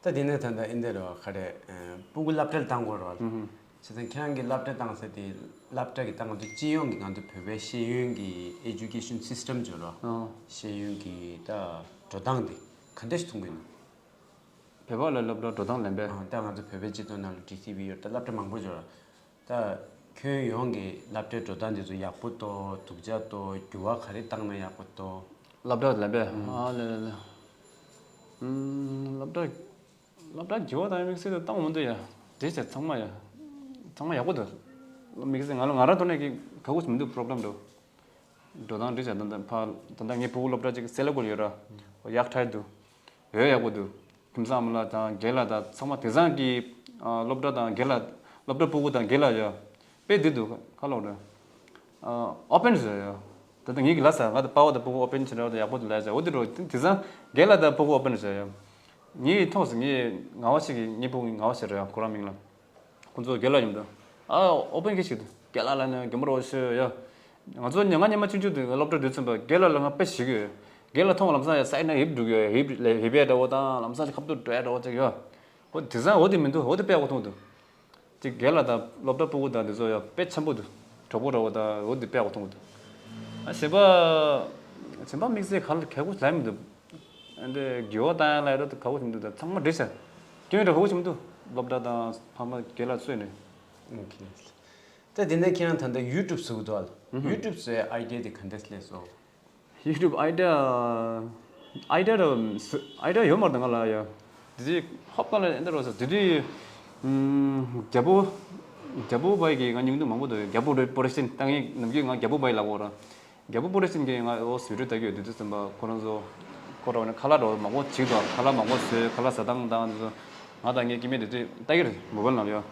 ད་དེ་ནས་ད་ལྟ་ཨིན་དེ་རེད་བ། ག་རེ། ཨ། སྤུ་གུ་སློབ་གྲྭར་བཏང་དགོས་རེད་བ། ཨུ་ཧུམ། བྱས་ཙང་ཁྱེད་རང་གིས་སློབ་གྲྭ་བཏང་ས་དེ་སློབ་གྲྭ་གི་ད་ང་ཚོ་སྤྱི་ཡོངས་ཀྱི་ང་ཚོ་བོད་པའི་ཤེས་ཡོན་གྱི་ཨེ་ཇུ་ཀེ་ཤན་སིས་ཊམ་བརྗོད་རོགས། ཨོ། ཤེས་ཡོན་གྱི་ད་འགྲོ་སྟངས་དེ་ག་འདྲ་ཞིག་མཐོང་གི་ཡོད་ན། བོད་པ་ལ་སློབ་གྲྭ་འགྲོ་སྟངས་ལེན་པས། ཨ། ད་ང་ཚོ་བོད་པའི་སྤྱི་ཚོགས་ནང་ལ་ཊི་སི་ཝི་ཡོད། ད་སློབ་གྲྭ་མང་པོ་ཡོད་ར། ད་ཁྱོན་ཡོངས་ཀྱི་སློབ་གྲྭའི་འགྲོ་སྟངས་དེ་ཚོ་ཡག་པོ་འདུག་སྡུག་ཅག་འདུག་འགྱུར་བ་ག་རེ་བཏང་ན་ཡག་པོ་འདུག་སློབ་གྲྭ་ལེན་པས། ཨ་ལེ་ལེ་ལེ། ཨུམ། སློབ་གྲྭ། སློབ་གྲྭ་འགྱུར་བ་བཏང་ཡ་དམིགས་བསལ་དུ་བཏང་མི་འདུག་ཡ། དེ་བྱས་ཚང་མ་ཡ། ཚང་མ་ཡག་པོ་འདུག་དམིགས་བསལ་ང་ལ་ང་རང་ཐོག་ནས་ཀྱི་ག་གུ་མི་འདུག་པོ་རོ་བྷི་ལེམ་འདུག་འགྲོ་སྟངས་འདི་བྱས་ད་ལྟ་ཕར་ད་ལྟ་ངའི་ཕྲུ་གུ་སློབ་གྲྭ་གཅིག་སེ་ལ་ཀུ་ལ་ཡོད་ར། ཡག་ཐག་འདུག་འོས་ཡག་པོ་འདུག་ཁྱིམ་ཚང་མ་ལ་དང་རྒན་ལགས་དང་ཚང་མ་དེང་སང་གི་ཨ་སློབ་གྲྭ་དང་རྒན་ལགས། སློབ་གྲྭ་སྤུ་གུ་དང་རྒན་ལགས་ཡ། དཔེ་འདི་འདུག་ཁ་ལོག་རེད། ཨ་ཨོ་པན་ཟེར་ཡ། ད་ལྟ་ངེད་ཀྱི་ལ་ས་ང་དང་པ་ཕ་དང་སྤུ་གུ་ཨོ་པན་བྱེད་ར་ཡག་པོ་འདུག་ལ་ཟེར། འོ་དེ་འགྲོ་དེང་སང་རྒན་ལགས་དང་སྤུ་གུ་ཨོ་པན་ཟེར་ཡ། ངའི་ཐོག་སུ་ངའི་ངག་པ་ཞིག་གིས་ངའི་སྤུ་གུ་ངག་པ་ཟེར་ར་ཡ། ཁོ་རང་མིང་ལ། ཁོ་ཚོ་རྒན་ལགས་ཡིན་འདུག་ཨ་ཨོ་པན་གྱི་ཞིག་འདུག་རྒན་ལགས་ལ་ནི་རྒན་པོ་རོགས་ཤོད་ཡ། ང་ཚོ་ཉི་མ་ཉི་མ་ཆུང་ཆུང་དུས་སློབ་གྲྭ་དུས་ཚུན་པ་རྒན་ལགས་ལ་ང་དཔེ་ཞིག་ཡོད། རྒན་ལགས་མཐོང་ལམ་སང་ཡ་སའི་ན་ཧིབ་འགྲོ་གི་ཡོད། ཧིབ་ལས་ཧིབ་ཡ་འདྲ་བོ་དང་ལམ་སང་ཁ་ཐུག་འགྲོ་ཡ་འདྲ་བོ་ཅིག་ཡོད། འོ་དེང་སང་འོ་དེ་མི་འདུག་འོ་དེ་དཔེ་ཡག་པོ་མཐོང་འདུག་ཅིག་རྒན་ལགས་དང་སློབ་གྲྭ་སྤུ་གུ་དང་དེ་ཚོ་ཡང་དཔེ་འཆམ་པོ་འདུག་གྲོགས་པོ་འདྲ་བོ་དང་འོ་དེ་དཔེ་ཡག་པོ་མཐོང་འདུག་ཨ་གཞན་པ། གཞན་པ་དམིགས་བསལ་ག་ལ་གལ་པོ་ལབ་མི་འདུག་ཨ་འདྲས་འགྱུར་བ་བཏང་ཡ་ལ་ཡ་རོ་དེ་གལ་པོ་ཞིག་མི་འདུག་ད་ཚང་མ་འགྲིག་ཤག་སྐྱོན་ར་གལ་པོ་ཞིག་མི་འདུག་སློབ་གྲྭ་དང་ཕ་མ་རྒན་ལགས་གཙོས་ནས། ཨོ་ཁེ། ད་དེ་ནས་ཁྱེད་རང་ད་ལྟ་ཡུ་ཊུབ་བཟོ་གི་འདུག་ཨ། ཨུ་ཧུམ། ཡུ་ཊུབ་བཟོ་ཡ་ཨའི་ཌི་ཡ་དེ་ག་འདྲས་སླེབས་སོང་། ཡུ་ཊུབ་ཨའི་ཌི་ཡ། ཨའི་ཌི་ཡ་ར། ཨའི་ཌི་ཡ་ཡོད་མ་རེད་ང་ལ་ཡ། དེ་དུས་ཧོབ་ལྟ་ལ་ཨེ་འདྲ་རོ་ཟེར་དེ་དུས། ཨུམ། རྒྱལ་པོ། རྒྱལ་པོ་བྷའི་གིས་ང་སྙིང་སྡུག་མང་པོ་འདུག་རྒྱལ་པོ་རེ་པོ་རེ་ཤན་ད་ངས་ནམ་རྒྱུན་ང་རྒྱལ་པོ་བྷའི་ལབ་ཀྱི་ཡོད་ར། རྒྱལ་པོ་པོ་རེ་ཤན་གྱིས་ང་འོ་བི་ཌི་ཡོ་ལྟ་གི་ཡོད་དུས་ཚོད་ཙམ་པ་ཁོ་རང་ཚོ། ཁོ་རང་ནི་ཁ་ལག་འདྲ་བོ་མང་པོ་བྱེད་དོ། ཁ་ལག་མང་པོ་བཟོས། ཁ་ལག་ཟ་སྟངས་དང་དེ་ཚོ་ང་དང་ངའི་སྐྱེ་དམན་དེ་དུས་ལྟ་གི་རེད། མོ་བལ་ནང་ལ་ཡོད།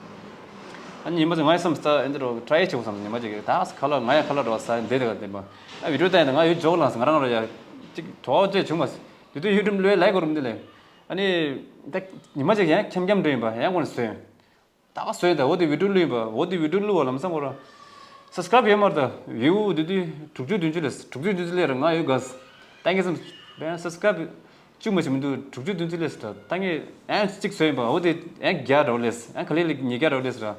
ཨ་ནི་ཉི་མ་ཅིག་ངའི་བསམ་ས་ཨེ་འདི་འདྲ་བོ་ཊ་རའི་བྱེད་དགོས་བསམ། ཉི་མ་ཅིག་ད་ཁ་ལག་ང་ཡང་ཁ་ལག་འདྲ་བོ་ཟ་འདི་དེ་ག་དེ་མ། ཨ་བི་ཌིའོ་ལྟ་ཡིན་ད་ང་ཡོད་འཇོག་ལངས་ང་རང་ར་ཡ་ཅིག་གྲོགས་བཅས་བྱུང་མ་སོང་། དེ་དུས་ཡུ་ཊུབ་ལོས་ལའིག་གོ་རུམ་འདི་ལས། ཨ་ནི་ད་ཉི་མ་ཅིག་ཡང་འཁྱམ་འཁྱམ་འགྲོ་ཡིན་པ་ཡང་ཁོ་ནས་བཟོས། ད་བཟོས་ད་འོ་དེ་བི་ཌིའོ་བླུགས་ཡིན་པ། འོ་དེ་བི་ཌིའོ་བླུགས་པ་ལམ་སང་ཁོ་ར་སབ་སི་ཀ་རའིབ་ཡོད་མ་རེད། ད་བིའུ་དེ་དུས་དྲུག་ཅུ་བདུན་ཅུ་ལས། དྲུག་ཅུ་བདུན་ཅུ་ལས་ར་ང་ཡོད་ག་ད་ངས་བསམ་བས་སབ་སི་ཀ་རའིབ་བཅུ་མ་ཞིག་མི་འདུག་དྲུག་ཅུ་བདུན་ཅུ་ལས་ད་ད་ངས་ཨན་གཅིག་བཟོས་ཡིན་པ། འོ་དེ་ཨན་བརྒྱ་འདྲ་བོ་ལས། ཨན་ག་ལེ་ལེ་ཉིས་བརྒྱ་འདྲ་བོ་ལས་ར།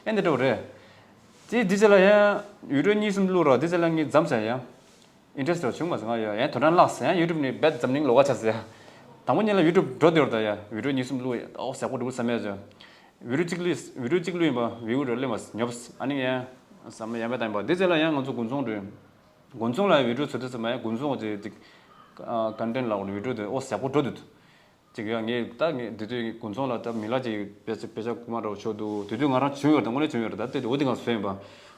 ཨན་དེ་འདྲ་བོ་རེད། དེ་དེ་ཅི་ལ་ཡང་བི་ཌིའོ་གཉིས་གསུམ་བླུགས་ར་དེ་ཅི་ལ་ངས་མཚམས་བཞག་ཡང་། ཨིན་ཊ་རེ་སི་ཊི་བྱུང་མ་སོང་། ང་ཡ་ཡང་དོ་སྣང་བརླགས་སོང་། ཡང་ཡུ་ཊུབ་ནས་རྦད་འཛམ་གླིང་ལོགས་ཀ་ཆགས་སོང་ཡ། དང་པོ་ཉིད་ལ་ཡུ་ཊུབ་འགྲོ་བསྡད་ཡོད་རེད་ད་ཡ། བི་ཌིའོ་གཉིས་གསུམ་བླུགས་ཡ། ཨོ་ཟེག་པོ་འགྲོ་བསམ་ཡ་ཅོ། བི་ཌིའོ་གཅིག་བླུགས། བི་ཌིའོ་གཅིག་བླུགས་ཡིན་པ་བིའུ་རེ་སླེབས་མ་སོང་། ཉོབ་སོང་། ཨ་ནི་ཡང་བསམ་ཡ་མེད་བཏང་ཡིན་པ། དེ་རྗེས་ལ་ཡང་ང་ཚོ་དགུན་ཚོང་འགྲོ་ཡིན། དགུན་ཚོང་ལ་བི་ཌིའོ་བཟོ་དུས་ཙམ་པ་ཡང་དགུན་ཚོང་གི་ཅིག་ཀོན་ཊེན་ཊི་ལབ་དགོས་རེད། བི་ཌིའོ་དེ་ཨོ་ཟེག་པོ་འགྲོ་འདུག་ཅིག་ཡང་ངས་ད་ངས་དེ་དུས་དགུན་ཚོང་ལ་ད་མི་ལ་ཅིག་དཔེ་ཆ་དཔེ་ཆ་རྐུ་མ་འདྲ་བོ་ཤོར་འདུག་དེ་དུས་ང་རང་བྱུང་ཡོད་རེད། ད་དངོས་གནས་བྱུང་ཡོད་རེད། ད་དེ་དུས་འོ་དེ་གང་བཟོས་ཡིན་པ།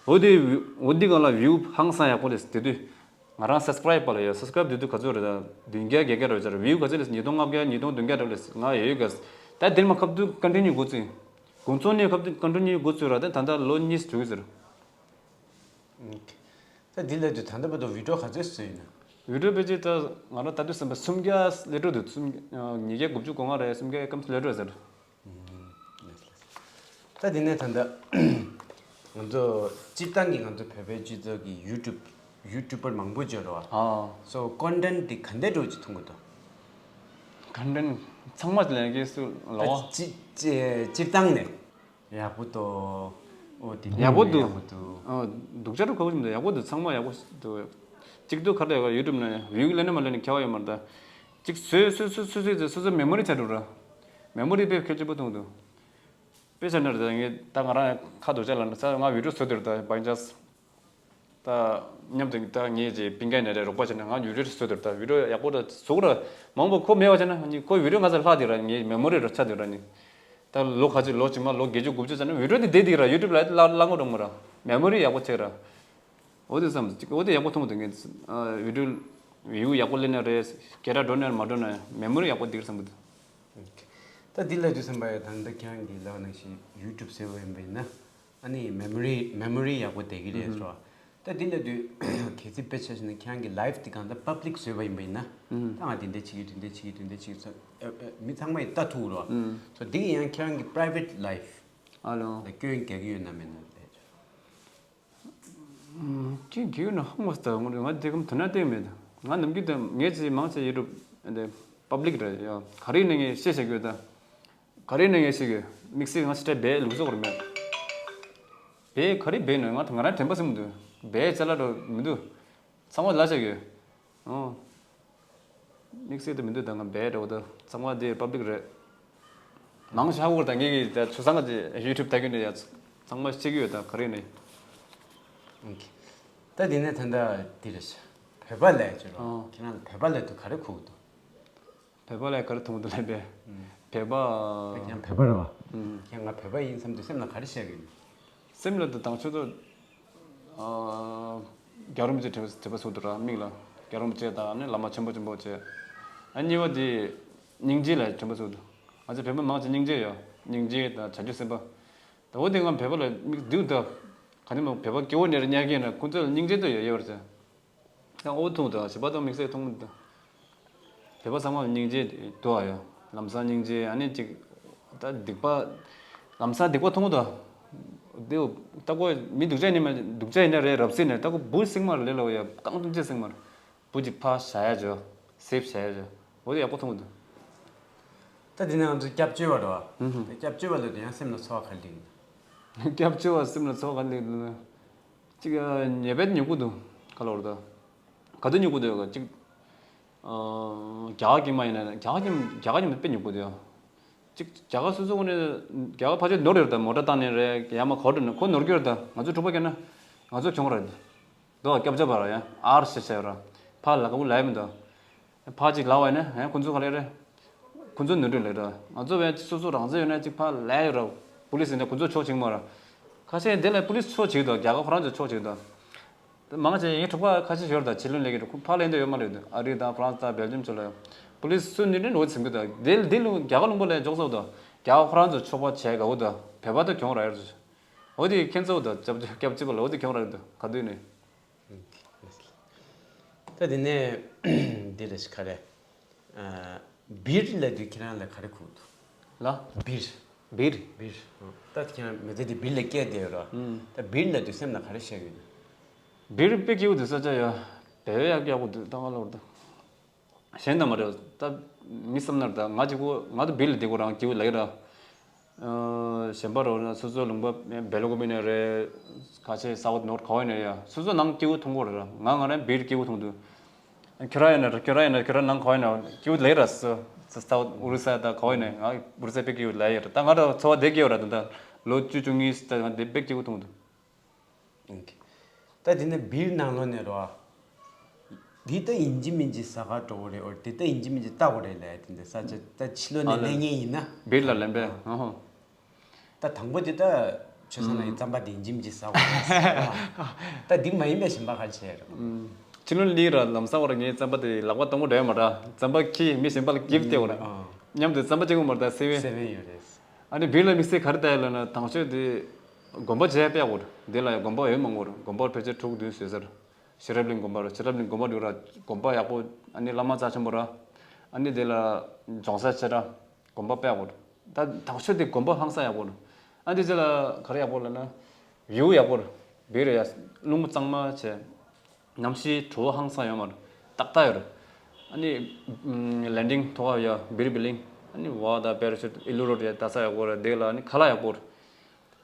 འོ་དེ་འོ་དེ་གང་ལ་བིའུ་ཧང་སང་ཡག་པོ་རེད། དེ་དུས་ང་རང་སབ་སི་ཀ་རའིབ་པ་ལ་ཡ། སབ་སི་ཀ་རའིབ་དེ་དུས་ག་ཚོད་རེད། ད་བདུན་བརྒྱ་བརྒྱད་བརྒྱ་འདྲ་བོ་ཅིག་རེད། བིའུ་ག་ཚོད་རེད། ཉིས་སྟོང་ལྔ་བརྒྱ་ཉིས་སྟོང་བདུན་བརྒྱ་འདྲ་བོ་རེད། ང་ཡོད་ཡོད་ག་ད་དེར་མ་ཁ་བསྡུར་ཀོན་ཊེན་ཊི་འགོ་ཚུགས། དགུན་ཚོང་ནས་ཁ་བསྡུར་ཀོན་ཊེན་ཊི་འགོ་ཚུགས་ར། ད་ད་ལྟ་ལོ་གཉིས་སུ་འགྲོ་གི་ཟེར། ད་འདི་ལས་དུས་ད་ལྟ་བར་དུ་བི་ཌིའོ་ག་ཚོད་བཟོས་ཡིན་ན། བི་ཌིའོ་ཕལ་ཆེར་ད་ང་རང་ལྟ་དུས་ཙམ་པ་སུམ་བརྒྱ་སླེབས་འགྲོ་འདུག་སུམ་བརྒྱ་ཉིས་བརྒྱ་དགུ་བཅུ་གོ་ལྔ་རེད། སུམ་བརྒྱ་ཨེ་ཀམ་སླེབས་འགྲོ་ཟེར། ད་འདི་ནས་ད་ལྟ་ང་ཚོ་སྤྱིར་བཏང་གི་ང་ཚོ་བོད་པའི་སྤྱི་ཚོགས་ཀྱི་ཡུ་ཊུབ་ཡུ་ཊུབ་པར་མང་པོ་ཡོད་རེད་བ། ཨ། སོ་ཀོན་ཊེན་ཊི་འདི་ག་འདྲ་འདྲ་བོ་ཅིག་མཐོང་གི་འདུག་ཀོན་ཊེན་ཊི་ཚང་མ་ལས་ཀའི་སུ་ལ་བ། སྤྱི་སྤྱིར་བཏང་ནས། ཡག་པོ་འདུག་ཨོ་དེ་ཡག་པོ་འདུག་ཡག་པོ་འདུག་ཨ། སྡུག་ཅག་རུ་ག་བ་ཞིག་མི་འདུག་ཡག་པོ་འདུག་ཚང་མ་ཡག་པོ་འདུག་གཅིག་ཏུ་ཁ་བྲལ་བ་ཡུ་ཊུབ་ནང་བིའུ་ལེན་ན་མ་ལེན་ན་ཁྱད་པར་ཡོད་མ་རེད་ད། གཅིག་སོ་སོ་སོ་སོ་སོ་སོ་སོ་མེ་མོ་རི་ཆགས་འགྲོ་ར། མེ་མོ་རི་དཔེ་གལ་ཆེན་པོ་མཐོང་འདུག་དཔེ་ཆ་ནང་རེད་ད། ངས་ད་ང་རང་ཁ་རྡོག་ཅག་ལ་ན་ས་ང་བི་ཌིའོ་བཟོ་དེ་རེད་ད། བའི་ཅཱནས། ད་མཉམ་དུ་ད་ངས་ཀྱི་པིན་ཀའི་ནས་རེད་རོགས་པ་བྱས་ནས་ང་བི་ཌིའོ་བཟོ་དེར་ད་བི་ཌིའོ་ཡག་པོ་ད་བཟོ་གི་ར། མང་པོ་ཁོ་མེད་པ་བྱས་ན་ནི་ཁོ་བི་ཌིའོ་ང་ཚོ་ལྷག་དེ་ར་ངའི་མེ་མོ་རི་ར་ཆགས་དེ་ར་ནི། ད་ལོ་ག་ཚོད་ལོ་རྗེས་མ་ལོ་བརྒྱད་ཅུ་དགུ་བཅུ་ཙམ་ན་བི་ཌིའོ་དེ་བསྡད་དེ་ར་ཡུ་ཊུབ་ལ་བླ་བླ་ངོ་འགྲོ་མ་ར། མེ་མོ་རི་ཡག་པོ་ཆགས་ར། འོ་དེ་བསམ་ཅིག་འོ་དེ་ཡག་པོ་མཐོང་དུ་ངས་བི་ཌིའོ་བིའུ་ཡག་པོ་ལེན་ན་རེད། སྐད་གྲགས་འགྲོ་ན་མ་འགྲོ་ན་མེ་མོ་རི་ཡག་པོ་འདུག་བསམ་གི་འདུག་ད་འདི་ལ་དུས་བསམ་པ་ཡ་ད་ལྟ་ཁྱེད་རང་གི་ལག་ནང་བཞིན་ཡུ་ཊུབ་ཟེར་བ་ཡིན་པ་ཡིན་ན། ཨ་ནི་མེ་མོ་རི་མེ་མོ་རི་ཡག་པོ་བསྡད་ཀྱི་རེད་ཟེར་བ། ད་འདི་ལ་དུས་གལ་སྲིད་དཔེ་ཆ་བཞག་ན་ཁྱེད་རང་གི་ལའིབ་འདི་གང་ལྟར་པབ་ལིག་བཟོས་པ་ཡིན་པ་ཡིན་ན། ད་ང་འདི་འདྲ་བྱེད་ཀྱི་འདི་འདྲ་བྱེད་ཀྱི་འདི་འདྲ་བྱེད་ཀྱི་ཚོ་ཨ་ཨ་མི་ཚང་མ་ཡིས་ལྟ་ཐུབ་རོགས། ཚོ་འདི་གི་ཡང་ཁྱེད་རང་གི་པ་རའི་ཝེཊ་ལའིབ་ཨ་ལོ་ལ་སྐྱོན་རྒྱག་གི་ཡོད་ན་མེད་ན་ལས། ཀྱི་རྒྱུ་ན་ཧང་བ་སྟ་ངོ་ང་དེ་གམ་དོ་ན་བལྟས་མེད། ང་ནམ་རྒྱུན་དུ་ངས་ཅི་མང་ཆེ་ཡུ་ཊུབ་འདི་པབ་ལིག་རེད་ཡ། ག་རེ་ནས་ངས་བཤད་བྱ་རྒྱུ་ད། ག་རེ་ནས་ངས་བཤད་རྒྱུ་དམིགས་བསལ་ང་ཅི་སྤྲད་འབད་ལུགས་སྲོལ་རེད་མེད། འབད་ག་རེ་འབད་ནས་ང་ང་རང་དྲན་པ་སེམས་འདུག་འབད་ཅ་ལག་འགྲོ་མི་འདུག་ཚང་མ་ལ་བྱ་རྒྱུ། ཨོ། དམིགས་བསལ་དུ་མི་འདུག་ད་ང་འབད་འགྲོ་ད་ཚང་མ་དེ་པབ་ལིག་རེད། མང་ཆེ་ཧ་གོ་ད་ངེད་ཀྱི་ད་ཆུ་ཚང་གི་ཡུ་ཊུབ་ལྟ་གི་ནས་ཡ་ཚང་མ་ཤེས་ཀྱི་ཡོད་ད་ག་རེ་ནས། ད་དེ་ནས་ད་ལྟ་འདི་རེད་ཤག་བོད་པ་ལས་ཅི་རོ། ཨོ། ཁྱེད་རང་ལ་བོད་པ་ལས་དུ་ག་རེ་ཁུག་འདུག་བོད་པ་ལས་ག་རེ་མཐོང་འདུག་ལབ་པས། བོད་པ། ཁྱེད་རང་བོད་པ་རེད་བ། ཁྱེད་ང་བོད་པ་ཡིན་བསམ་དུས་སེམས་ལ་ག་རེ་ཤར་གི་ཡོད། སེམས་ལ་དུ་དང་ཆུ་ཚོད། རྒྱལ་བ་རིན་པོ་ཆེ་དྲན་པ་དྲན་པ་གསོས་འདུག་ར་མིག་ལ། རྒྱལ་བ་རིན་པོ་ཆེ་དང་ནི་བླ་མ་ཆེན་པོ་ཆེན་པོ་བྱས། ཨ་གཉིས་པ་དེ་སྙིང་རྗེ་ལ་དྲན་པ་གསོས་འདུག་ང་ཚོ་བོད་པ་མང་ཆེ་སྙིང་རྗེ་ཡོད། སྙིང་རྗེ་དང་བྱང་ཆུབ་སེམས་དཔའ། ད་འོ་དེ་ང་བོད་པ་ལ་མིག་བསྡུས་འདུག་ག་ནི་མ་བོད་པ་སྐྱེ་བོ་ནས་ར་ཉར་གྱི་ཡིན་ན་ཁོང་ཚོ་ལ་སྙིང་རྗེ་དུ་ཡོད་ཡོད་རེད། ཡང་འོ་མཐོང་འདུག་བྱིས་པ་དང་དམིགས་བསལ་མཐོང་མི་འདུག་བོད་པ་ཚང་མ་ལ་སྙིང་རྗེ་འདུག་ཨ་ཡོད། ལམ་སང་སྙིང་རྗེ་ཨ་ནི་ཅིག་ད་སྡིག་པ། ལམ་སང་སྡིག་པ་མཐོང་འདུག་དེ་ལྟ་གོ་མི་སྡུག་ཅག་ཡིན་ན་མ་སྡུག་ཅག་ཡིན་ན་རེད་རབ་སྲིད་ནས་ལྟ་གོ་བུ་སྲིང་མར་ལས་ལ་ཡ་རྐང་ཐུང་ཅེ་སྲིང་མར། བུ་ཅིག་ཕ་བྱ་ཡ་བྱོས། སེབ་བྱ་ཡ་བྱོས། འོ་དེ་ཡག་པོ་མཐོང་འདུག་ད་དེ་ནས་ང་ཚོ་སྐྱབས་བཅོལ་བ་རེད་བ། ད་སྐྱབས་བཅོལ་བ་ལ་དེ་ཡང་སེམས་ལ་ཚོར་བ་ག་རེ་སླེབས་འདུག་སྐྱབས་བཅོལ་བ་སེམས་ལ་ཚོར་བ་ག་རེ་སླེབས་འདུག་ཅིག་ཉེས་པ་ཉོ་གི་འདུག་ག་ལོར་ད། ག་དུས་ཉོ་གི་འདུག་ག་ཅིག་རྒྱ་གར་གྱི་མ་ཡིན་ན་རྒྱ་གར་གྱི་རྒྱ་གར་གྱི་མ་དཔེ་ཉོ་གི་འདུག་ཅིག་རྒྱ་གར་སོ་སོ་ངོས་ནས་རྒྱ་གར་ཕལ་ཆེར་ནོར་ཡོད་ད། མོ་ཊ་བཏང་ནས་རེད་ཡ་མ་གོ་འགྲོ་ནས་ཁོ་ནོར་གྱི་ཡོད་ད། ང་ཚོ་འབྲོག་པ་གྱོན་ན་ང་ཚོ་གྱོང་རེད། དོ་སྐྱབས་བཅོལ་བ་ར་ཡ་ཨར་ཞེས་བྱས་ར་ཕ་ལ་ཀ་བུ་ལ་ཡ་མི་འདུག་ཕར་ཅིག་ལབ་པ་ཡིན་ན་ཧན་ཁོང་ཚོ་ག་རེ་རེད། ཁོང་ཚོ་ནོར་འཁྲུལ་ལས་རེད། ང་ཚོ་བས་སོ་སོ་རང་བཙན་ཡོད་ན་ཅིག་ཕར་ལས་ཡོད་ར། པུ་ལིས་ཡིན་ན་ཁོང་ཚོ་ཕྱོགས་བྱེད་ཀྱི་མ་རེད། ཁ་ཤས་འདི་ལ་པུ་ལིས་ཕྱོགས་བྱེད་ཀྱི་འདུག་རྒྱ་གར་ཁོ་རང་ཚོ་ཕྱོགས་བྱེད་ཀྱི་འདུག་དེ་མང་ཆེ་ངའི་གྲོགས་པོ་ཁ་ཤས་ཡོད་རེད་ད། ཕྱི་ལོགས་སླེབས་ཀྱི་འདུག་ཁོང་ཕར་ལེན་འདོད་ཡོད་མ་རེད་འདུག་ཨ་རི་དང་ཧྥ་རན་སི་དང་སྦེལ་ཇམ་ཚོ་ལ་ཡང་། པུ་ལིས་སུ་ནི་ནི་འོ་ཚིམ་གི་ད། དེ་དེ་ལུ་རྒྱ་གར་ལུང་པ་ལས་འཇོག་ཚོགས་ད། རྒྱ་གར་ཁོ་རང་ཚོ་ཆོག་པ་བྱས་ག་འོ་ད། བོད་པ་ད་གྱོང་ར་ཡར་ཚོ། འོ་དེ་ཁྱེད་ཚོ་ད་ཅབ་ཅབ་ཅིག་པ་ལ་འོ་དེ་གྱོང་ར་ཡར་ད་ག་དུས་ནི། ད་དེ་ནས་འདི་ལ་ཞིག་ག་རེ། ཨ། སྦིར་ལབ་དུས་ཁྱེད་རང་ལ་ག་རེ་གོ་འདུག་ལ། སྦིར། སྦིར། སྦིར། ད་ཁྱེད་རང་མི་ཚེ་འདི་སྦིར་ལ་སྐྱེལ་བསྡད་ཡོད་ར། ཨུམ། ད་སྦིར་ལབ་དུས་སེམས་ལ་ག་རེ་ཤར་ཡོད་ན། སྦིར་དཔེ་སྐྱིད་པོ་འདུག་ས་ཆ་ཡ། དེ་བས་ཡག་ཡག་པོ་འདུག་ད་ང་ལོར་ད། གཞན་དང་མ་འདྲ་བ་ད། མི་བསམ་ན་ད་ང་གཅིག་པོ་ང་ད་སྦིར་ལ་བསྡད་དགོས་རང་སྐྱིད་པོ་ལ་ཡོད་ར། ཨ། གཞན་པ་རོ་ན་སོ་སོ་ལུང་པ་སྦེལ་ཀོབ་ནས་རེད། ཁ་ཆེ་སའུ་ཐི་ནོར་ཐི་ག་བ་ནས་ཡ། སོ་སོ་ནང་སྐྱིད་པོ་མཐོང་གི་རེད་ར། ང་ང་རང་སྦིར་སྐྱིད་པོ་མཐོང་འདུག་ཁྱོད་རང་ཡིན་ན་ཁྱོད་རང་ཡིན་ན་ཁྱོད་རང་ནང་ག་བ་ཡིན་ན་སྐྱིད་པོ་ལ་ཡོད་ར། སོ་སོ་སའུ་ཐི་ཨོ་རི་ས་ད་ག་བ་ཡིན་ན་ང་ཨོ་རི་ས་དཔེ་སྐྱིད་པོ་ལ་ཡོད་ར། ད་ང་རང་འཚོ་བ་བསྡད་ཀྱི་ཡོད་ར། ད་ད་ལོ་བཅུ་བཅུ་གཉིས་ད་ང་དེ་དཔེ་སྐྱིད་པོ་མཐོང་འདུག་ད་དེ་ནས་སྦིར་ནང་ལོགས་ནས་རོ། འདི་ད་ཡིན་གཅིག་མིན་གཅིག་ཟ་ག་འགྲོ་གི་རེད། འོ་དེ་ད་ཡིན་གཅིག་མིན་གཅིག་ལྟ་དགོས་རེད་ལབ་ཡ་དེ་འདྲ་ས་ཆ་ད་ཕྱི་ལོགས་ནས་ཨ་ལ་སླེབས་མཁན་ཡིན་ན། སྦིར་ལ་ལན་པས། ཨ་ཧོ། ད་དང་པོ་དེ་ད་ཆོས་ཚང་ལ་ཡི་རྩམ་པ་དེ་ཡིན་གཅིག་མིན་གཅིག་ཟ་དགོས་རེད་ཟེར་བ། ད་འདི་མ་ཡིན་པའི་གཞན་པ་ག་རེ་བྱས་རེད། ཕྱི་ལོགས་ལི་ར་ལམ་སང་བར་ངའི་རྩམ་པ་དེ་ལག་པ་གཏོང་གི་འདྲ་མ་འདྲ། རྩམ་པ་ཁྱི་མི་གཞན་པ་ལ་གིབ་སྟེ་བ་ར། མཉམ་དུ་རྩམ་པ་གཅིག་པོ་མ་རེད་ད་སེ་བན། སེ་བན་ཡོད་རེད། ཨ་ནི་སྦིར་ལ་དམིགས་བསལ་ག་རེ་ལྟ་ཡ་ལབ་ན་དང་ཤོས་དེ་དགོན་པ་མཇལ་དཔེ་ཡག་པོ་རེད། དེ་ལ་ཡང་དགོན་པ་ཡོད་མང་པོ་རེད། དགོན་པ་ཕལ་ཆེར་དྲུག་བདུན་བཟོས་ཚར། ཤེས་རབ་གླིང་དགོན་པ་རེད། ཤེས་རབ་གླིང་དགོན་པ་འདི་ར་དགོན་པ་ཡག་པོ། ཨ་ནི་བླ་མ་རྩ་ཆེན་པོ་ར། ཨ་ནི་དེ་ལ་སྦྱོང་ས་ཆེ་ར། དགོན་པ་དཔེ་ཡག་པོ་རེད། ད་དང་ཤོས་དེ་དགོན་པ་ཧང་སང་ཡག་པོ་རེད། ཨ་འདི་ཚོ་ལ་ག་རེ་ཡག་པོ་ལབ་ན། བིའུ་ཡག་པོ་རེད། སྦིར་ཡ་རླུང་གཙང་མ་བྱས། གནམ་གཤིས་དྲོ་པོ་ཧང་སང་ཡོད་མ་རེད། ཏག་ཏག་ཡོད་རེད། ཨ་ནི་ལེན་ཌིང་ཐོག་ཡ་སྦིར་བི་ལིང་། ཨ་ནི་བ་ད་པེ་ར་ཤུཊ་ཨི་ལུ་རོ་ཡ་ད་ས་ཡག་པོ་རེད། དེ་ལ་ཨ་ནི་ཁ་ལག་ཡག་པོ་རེད།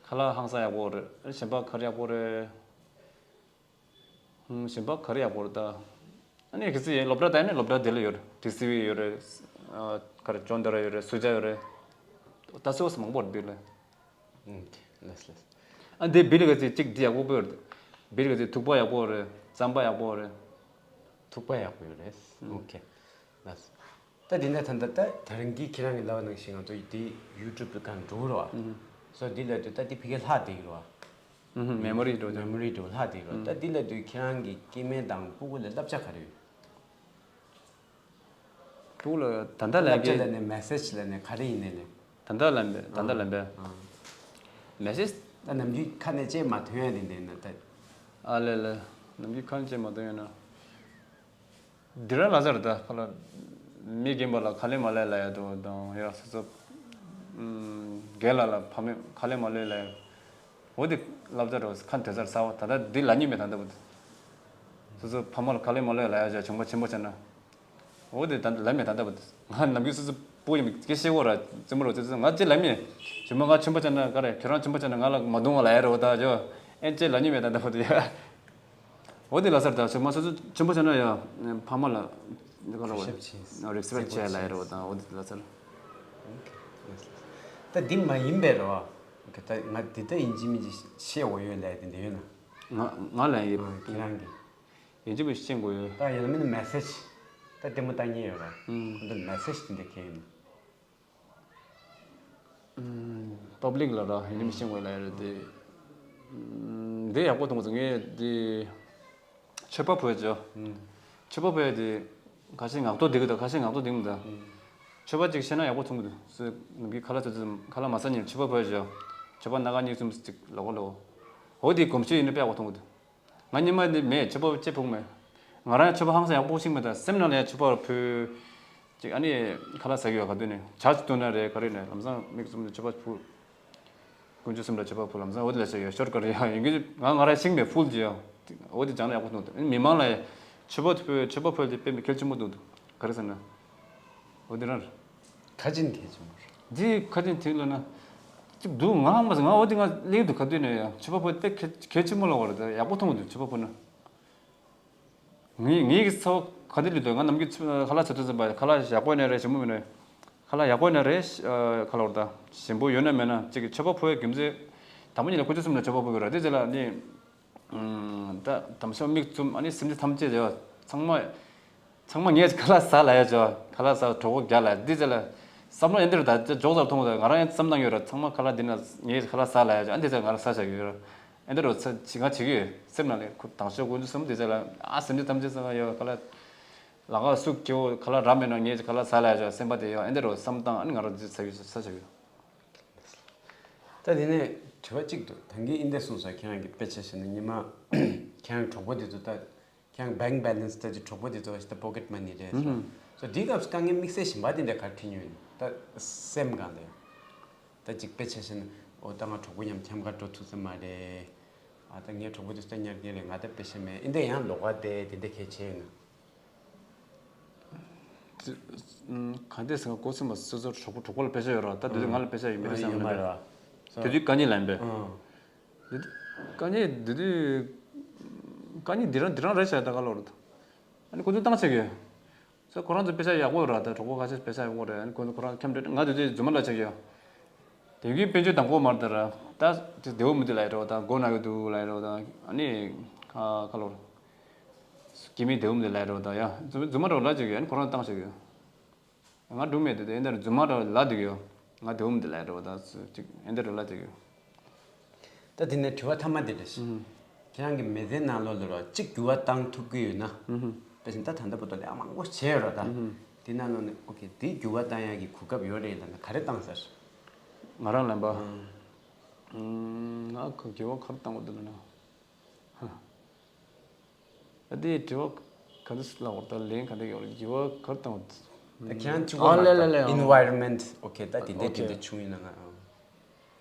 ཁ་ལག་ཧང་སང་ཡག་པོ་རེད། ཨ་ནི་གཞན་པ་ག་རེ་ཡག་པོ་རེད། ཧུམ། གཞན་པ་ག་རེ་ཡག་པོ་རེད་ད། ཨ་ནི་གལ་སྲིད་སློབ་གྲྭ་ད་ནི་སློབ་གྲྭ་དེ་ལ་ཡོད་རེད། ཊི་སི་ཝི་ཡོད་རེད། ཨ། ག་རེ་ཅོན་ཏ་ར་ཡོད་རེད། སུ་ཇ་ཡོད་རེད། ད་སོ་སོ་མང་པོ་རེད་སྦིར་ལ། ཨུམ། ལགས་ལགས། ཨ་འདི་སྦིར་ག་ཚོད་གཅིག་འདི་ཡག་པོ་པོ་རེད། སྦིར་ག་ཚོད་ཐུག་པ་ཡག་པོ་རེད། རྩམ་པ་ཡག་པོ་རེད། ཐུག་པ་ཡག་པོ་ཡོད་རེད། ཨུམ། ཨོ་ཁེ། ལགས། ད་འདི་ནས་ད་ལྟ་ད་ད་རིང་གི་ཁྱེད་རང་གི་ལབ་པ་ནང་བཞིན་ང་ཚོ་འདི་ཡུ་ཊུབ་ཏུ་གང་འགྲོ་རོགས། ཨུམ། སོ་འདི་ལབ་དུས་ད་འདི་ཕ་གིར་ལྷག་བསྡད་ཀྱི་རོགས། ཨུམ། མེ་མོ་རི་འགྲོ་འདུག་མེ་མོ་རི་འགྲོ་ལྷག་བསྡད་ཀྱི་རོགས། ད་འདི་ལབ་དུས་ཁྱེད་རང་གི་སྐྱེ་དམན་དང་སྤུ་གུ་ལ་བསླབ་བྱ་ག་རེ་ཡོད། སྤུ་གུ་ལ་ད་ལྟ་ལབ་བསླབ་བྱ་ཀྱི། ལབ་ནས་མེ་སེ་ཇི་ལབ་ནས་ག་རེ་ཡིན་ནའི་ལས། ད་ལྟ་ལབ་པས། ད་ལྟ་ལབ་པས། ཨ། མེ་སེ་ཇི། ད་ནམ་རྒྱུན་ཁ་ནས་བརྗེད་མ་ཐོན་ཡ་དེ་འདྲ་ཡིན་ན་ད། ཨ་ལེ་ལེ། ནམ་རྒྱུན་ཁ་ནས་བརྗེད་མ་ཐོན་ཡ་ན། འདི་རང་ལ་ཟེར་ད་ཁ་ལ། མི་རྒན་པ་ལ་ཁ་ལེ་མ་ལེ་ལབ་ཡ་དོ་དང་ཡ་སོ་སོ། ཨུམ། རྒན་ལགས་ལ་ཕ་མས་ཁ་ལེ་མ་ལེ་ལབ་ཡ། འོ་དེ་ལབ་ད་རོ་ཁ་དེ་ཚར་ས་བ་ད་ལྟ་འདི་ལབ་ཉེས་མེད་ད་ལྟ་བུ། སོ་སོ་ཕ་མ་ལ་ཁ་ལེ་མ་ལེ་ལབ་ཡ་བྱ་བྱུང་པ་ཆེན་པོ་ཆགས་ན། འོ་དེ་ད་ལབ་མེད་ད་ལྟ་བུ། ང་ནམ་རྒྱུན་སོ་སོ་སྤུ་གུ་ཡིན་པའི་སྐད་ཤེས་གོ་ར་ཙི་མོ་རོ་ཙི་ཙི་ང་ཅི་ལབ་མེད། ཇོ་མོ་ང་ཆུན་པོ་ཆགས་ན་ག་རེ་ཁྱོད་རང་ཆུན་པོ་ཆགས་ན་ང་ལ་མ་རྡུང་བ་ལབ་ཡ་རོ་ད་ཇོ། ཨེ་ཅི་ལབ་ཉེས་མེད་ད་ལྟ་བུ་དེ་ཡ། འོ་དེ་ལ་སར་ད་ཆུན་མ་སོ་སོ་ཆུན་པོ་ཆགས་ན་ཡ་ཕ་མ་ལ་ག་རེ་རེ་སི་པེག་ཊི་བྱས་ལབ་ཡ་རོ་ད་འོ་དེ་ལ་སར། ད་འདི་མ་ཡིན་པའི་རོ། ད་ང་འདི་ལྟ་ཡིན་གཅིག་མིན་གཅིག་ཤེས་འོ་ཡོད་ལབ་ཡ་དེ་འདྲ་ཡོད་ན། ང་ང་ལབ་ཡ་ཡོད། ཁྱེད་རང་གི། ཡིན་གཅིག་མིན་གཅིག་ཤེས་དགོས་ཡོད། ད་ཡིན་ན་མིན་ན་མེ་སེ་ཇི། ད་ལྟད་མོ་ལྟ་མཁན་ཡོད་ར། ཨུམ། ཁོ་ཚོ་མེ་སེ་ཇི་དེ་འདྲ་ཁྱེར་ཡོད་ན། ཨུམ། པབ་ལིག་ལ་ར་ཡིན་གཅིག་མིན་གཅིག་ཤེས་དགོས་ལབ་ཡ་རེད་དེ། ཨུམ། འདི་ཡག་པོ་མཐོང་གི་སོང་། ངས་འདི་མཆོད་པ་ཕུལ་ཡ་ཅོ། ཨུམ། མཆོད་པ་ཕུལ་ཡ་དེ་ཁ་ཤས་ངག་ཐོག་འདི་གི་ད་ཁ་ཤས་ངག་ཐོག་འདི་མི་ད། ཨུམ། མཆོད་པ་ཅིག་བཤད་ན་ཡག་པོ་མཐོང་གི་འདུག་ཟེར་ནམ་གྱི་ཁ་ལག་ཚོད་ཚོད་ཁ་ལག་མ་ཟ་ཉིན་མཆོད་པ་ཕུལ་ཡ་ཅོ། མཆོད་པ་སྣ་ཁ་གཉིས་གསུམ་ཅིག་ལོག་གོ་ལོག་འོ་དེ་གོམས་གཤིས་ཡིན་ན་དཔེ་ཡག་པོ་མཐོང་གི་འདུག་ང་ཉི་མ་འདི་མེད་མཆོད་པ་ཅི་ཕུལ་མེད། ང་རང་མཆོད་པ་ཧང་སང་ཡག་པོ་ཤེས་མེད་ད་སེམས་ནང་ལ་ཡང་མཆོད་པ་ཕུལ། ཅིག་ཨ་ནི་ཁ་ལག་ཟ་གི་ཡོད་ག་དུས་ནས་ཇར་ཅི་འདོན་ན་རེད་ག་རེ་ནས་ལམ་སང་མིག་བཙུམ་ནས་མཆོད་པ་ཕུལ། དཀོན་མཆོག་གསུམ་ལ་མཆོད་པ་ཕུལ་ལམ་སང་འོ་དེ་ལ་བྱས་ཡོད་ཤོར་ག་རེ་ཡང་ཡིན་གི་ང་ང་རང་ཤེས་མེད་ཕུལ་གྱི་ཡོད། འོ་དེ་སྦྱང་ན་ཡག་པོ་འདུག་མི་མང་ལ་ཡང་མཆོད་པ་ཕུལ་མཆོད་པ་ཕུལ་དེ་དཔེ་མི་གལ་ཆེན་པོ་འདུག་ག་རེ་ཟེར་ན། འོ་དེ་རང་རེད། ཁ་ཆེན་གལ་ཆེན་པོ་རེད། འདི་ཁ་ཆེན་དེ་ལ་ན། གཅིག་འདུག་ང་ཧང་མ་ཟེར་ང་འོ་དེ་ང་ལེགས་འདུག་ག་དུས་ནས་ཡང་མཆོད་པ་ཕུལ་དཔེ་གལ་གལ་ཆེན་པོ་ལ་བར་དུ་ཡག་པོ་མཐོང་གི་འདུག་མཆོད་པ་ཕུལ་ན། ངའི་ངའི་གི་ཚ་བ་ག་འདི་ལུས་འདུག་ང་ནམ་རྒྱུན་ཁ་ལག་ཆ་ཚོད་ཙམ་པ་ཁ་ལག་ཡག་པོ་ནས་རེད་ཞིམ་པོ་མིན་རེད། ཁ་ལག་ཡག་པོ་ནས་རེད་ཁ་ལག་བར་དུ་ཞིམ་པོ་ཡོད་ན་མེད་ན་གཅིག་གི་མཆོད་པ་ཕུལ་བའི་རྒྱུ་མཚན། དང་པོ་ཉིད་ལ་དཀོན་མཆོག་གསུམ་ལ་མཆོད་པ་ཕུལ་གི་རེད་དེ་རྗེས་ལ་ནི། ད་དམ་ཤོག་མིག་བཙུམ་ཨ་ནི་སེམས་ཅན་ཐམས་ཅད་ཡོད་ཚང་མ། ཚང་མ་ངས་ཁ་ལག་ཟ་ལ་ཡ་ཅོ་ཁ་ལག་ཟ་གྲོད་ཁོག་རྒྱག་ལ་འདི་ཚེ་ལ། བསམ་བློ་ཨེ་འདིར་ད་ཅོག་ཙམ་ཐོང་ད་ང་རང་ཡང་བསམ་བཏང་ཡོད་ར་ཚང་མ་ཁ་ལག་འདི་ན་ངས་ཁ་ལག་ཟ་ལ་ཡ་ཅོ་ཨ་འདི་ཚེ་ང་རང་ཟ་བྱ་གི་ཡོད་ར། ཨེ་འདིར་ཚ་ཅི་ང་བྱེད་ཀྱི་ཡོད་སེམས་ནང་ལས་ཁུ་དང་ཤོག་ཀུན་ཚོ་གསུམ་འདི་ཚེ་ལ་ཨ་སེམས་ཅན་ཐམས་ཅད་ཚང་མ་ཡོད་ཁ་ལག་ལ་ག་སུ་སྐྱེ་བོ་ཁ་ལག་རག་མེད་ན་ངས་ཁ་ལག་ཟ་ལ་ཡ་ཅག་སེམས་པ་དེ་ཡོད་ཨེ་འདི་རོ་བསམ་སྟངས་ཨ་ནི་ང་རང་འདི་ཚ་གི་ས་ཆ་གི། ད་དེ་ནས་དྲི་བ་གཅིག་འདུག་ད་གིན་ཨིན་དེ་གསུངས་སོང་། ཁྱེད་རང་གི་དཔེ་ཆ་བཞག་ན་ཉི་མ་ཁྱེད་རང་གི་གྲོགས་པོ་དེ་ཚོ་ད་ཁྱེད་རང་bank balance ད་ཅི་གྲོགས་པོ་དེ་ཚོ་ད་pocket money རེད་ཟེར། སོ་དེའི་སྐབས་སུ་དཀའ་ངལ་དམིགས་བསལ་གཞན་པ་དེ་འདྲ་ག་རེ་འཕྲད་མྱོང་ཡོད་ད་སེམས་སྒང་ལ་ཡང་། ད་ཅིག་དཔེ་ཆ་བཞག་ན་ཨོ་ད་ང་གྲོགས་པོ་མཉམ་འཁྱམ་ག་འགྲོ་ཐུབ་ས་མ་རེད། ཨ་ད་ངའི་གྲོགས་པོ་དེ་ཚོ་ད་ཉར་གི་རེད། ང་ད་དཔེ་ཆ་མེད་ཨིན་དེ་ཡང་ལོགས་ཀ་དེ་དེ་འདྲ་གལ་ཆེ་ཡོད་ན། ག་འདྲས་ཟེར་ན་ཀོ་སི་མ་སོ་སོར་གྲོགས་པོ་གྲོགས་པོ་ལ་དཔེ་ཆ་ཡོད་ར། ད་དེ་དུས་ང་ལ་དཔེ་ཆ་ཡོད་མེད་དེ་བསམ་ཡོད་མ་མ་རེད། རེད་བ། དེ་དུས་དཀའ་ངལ་ལན་པས། ཨང་། དེ་དུས་དཀའ་ངལ་དེ་དུས་དཀའ་ངལ་འདི་རང་འདི་རང་རེད་བྱས་ད་ག་ལོར། ཨ་ནི་ཁོ་ཚོ་བཏང་ཆེ་གི། སོ་ཁོ་རང་ཚོ་དཔེ་ཆ་ཡག་པོ་ར། ད་གྲོགས་པོ་ཁ་ཤས་དཔེ་ཆ་ཡག་པོ་རེད། ཨ་ནི་ཁོ་ཚོ་ཁོ་རང་འཁྱམ་འདྲ་ང་དེ་དུས་རྫུན་མ་ལ་ཆགས་ཀྱི་ཡོད། དེང་གི་དཔལ་འབྱོར་དང་པོ་མར་དར་ད་དེ་བདེ་བོ་མི་འདུག་ལབ་རོགས་དང་། མགོ་ན་གི་འདུག་ལབ་རོགས་དང་། ཨ་ནི་ཁ་ཁ་ལོར་སྐྱེ་མི་བདེ་བོ་མི་འདུག་ལབ་རོགས་དང་། ཡ་རྫུན་རྫུན་མ་རོགས་ལ་ཅིག་ཡོད། ཨ་ནི་ཁོ་རང་བཏང་ཆོག་གི་ཡོད། ང་སྒྲུང་མེད་དུས་དེ་འདིར་རྫུན་མ་རོགས་ལ་འདུག་ཡོད། ང་བདེ་བོ་མི་འདུག་ལབ་རོགས་དང་ཅིག་ཨེ་འདི་རོགས་ལ་ཅིག་ཡོད། ད་དེ་ནས་དྲི་བ་ཐ་མ་དེ་འདྲ་ཞིག་ཁྱེད་རང་གི་མི་ཚེའི་ནང་ལོགས་ལ་རོ་གཅིག་འགྱུར་བ་བཏང་ཐུབ་ཀྱི་ཡོད་ན། དཔེ་བཞིན་ད་ད་ལྟ་བར་དུ་ལས་མང་པོ་བྱས་ཡོད་ར་ད། དེ་ནང་ལོགས་ནས་ཨོ་ཁེ་དེ་འགྱུར་བ་བཏང་ཡག་གི་གོ་སྐབས་ཡོད་རེད་ལབ་ན་ག་རེ་བཏང་ས་རེད། ང་རང་ལན་པ། ང་གི་འགྱུར་བ་ག་རེ་བཏང་དགོས་འདུག་ལབ་ན། ཨ་དེའི་དྲི་བ་ག་འདྲ་ཞིག་ལབ་དགོས་ད་ལན་ག་འདྲ་ཡོད་རེད། འགྱུར་བ་ག་རེ་བཏང་དགོས། ད་ཁྱེད་རང་གཅིག་པོ་ཨ་ལ་ལ་ལ་ཡང་environment ཨོ་ཁེ་ད་དེ་འདྲ་ཨོ་དེ་ཁེ། འདྲ་བྱུང་ཡོད་ན་ང་ཨང་།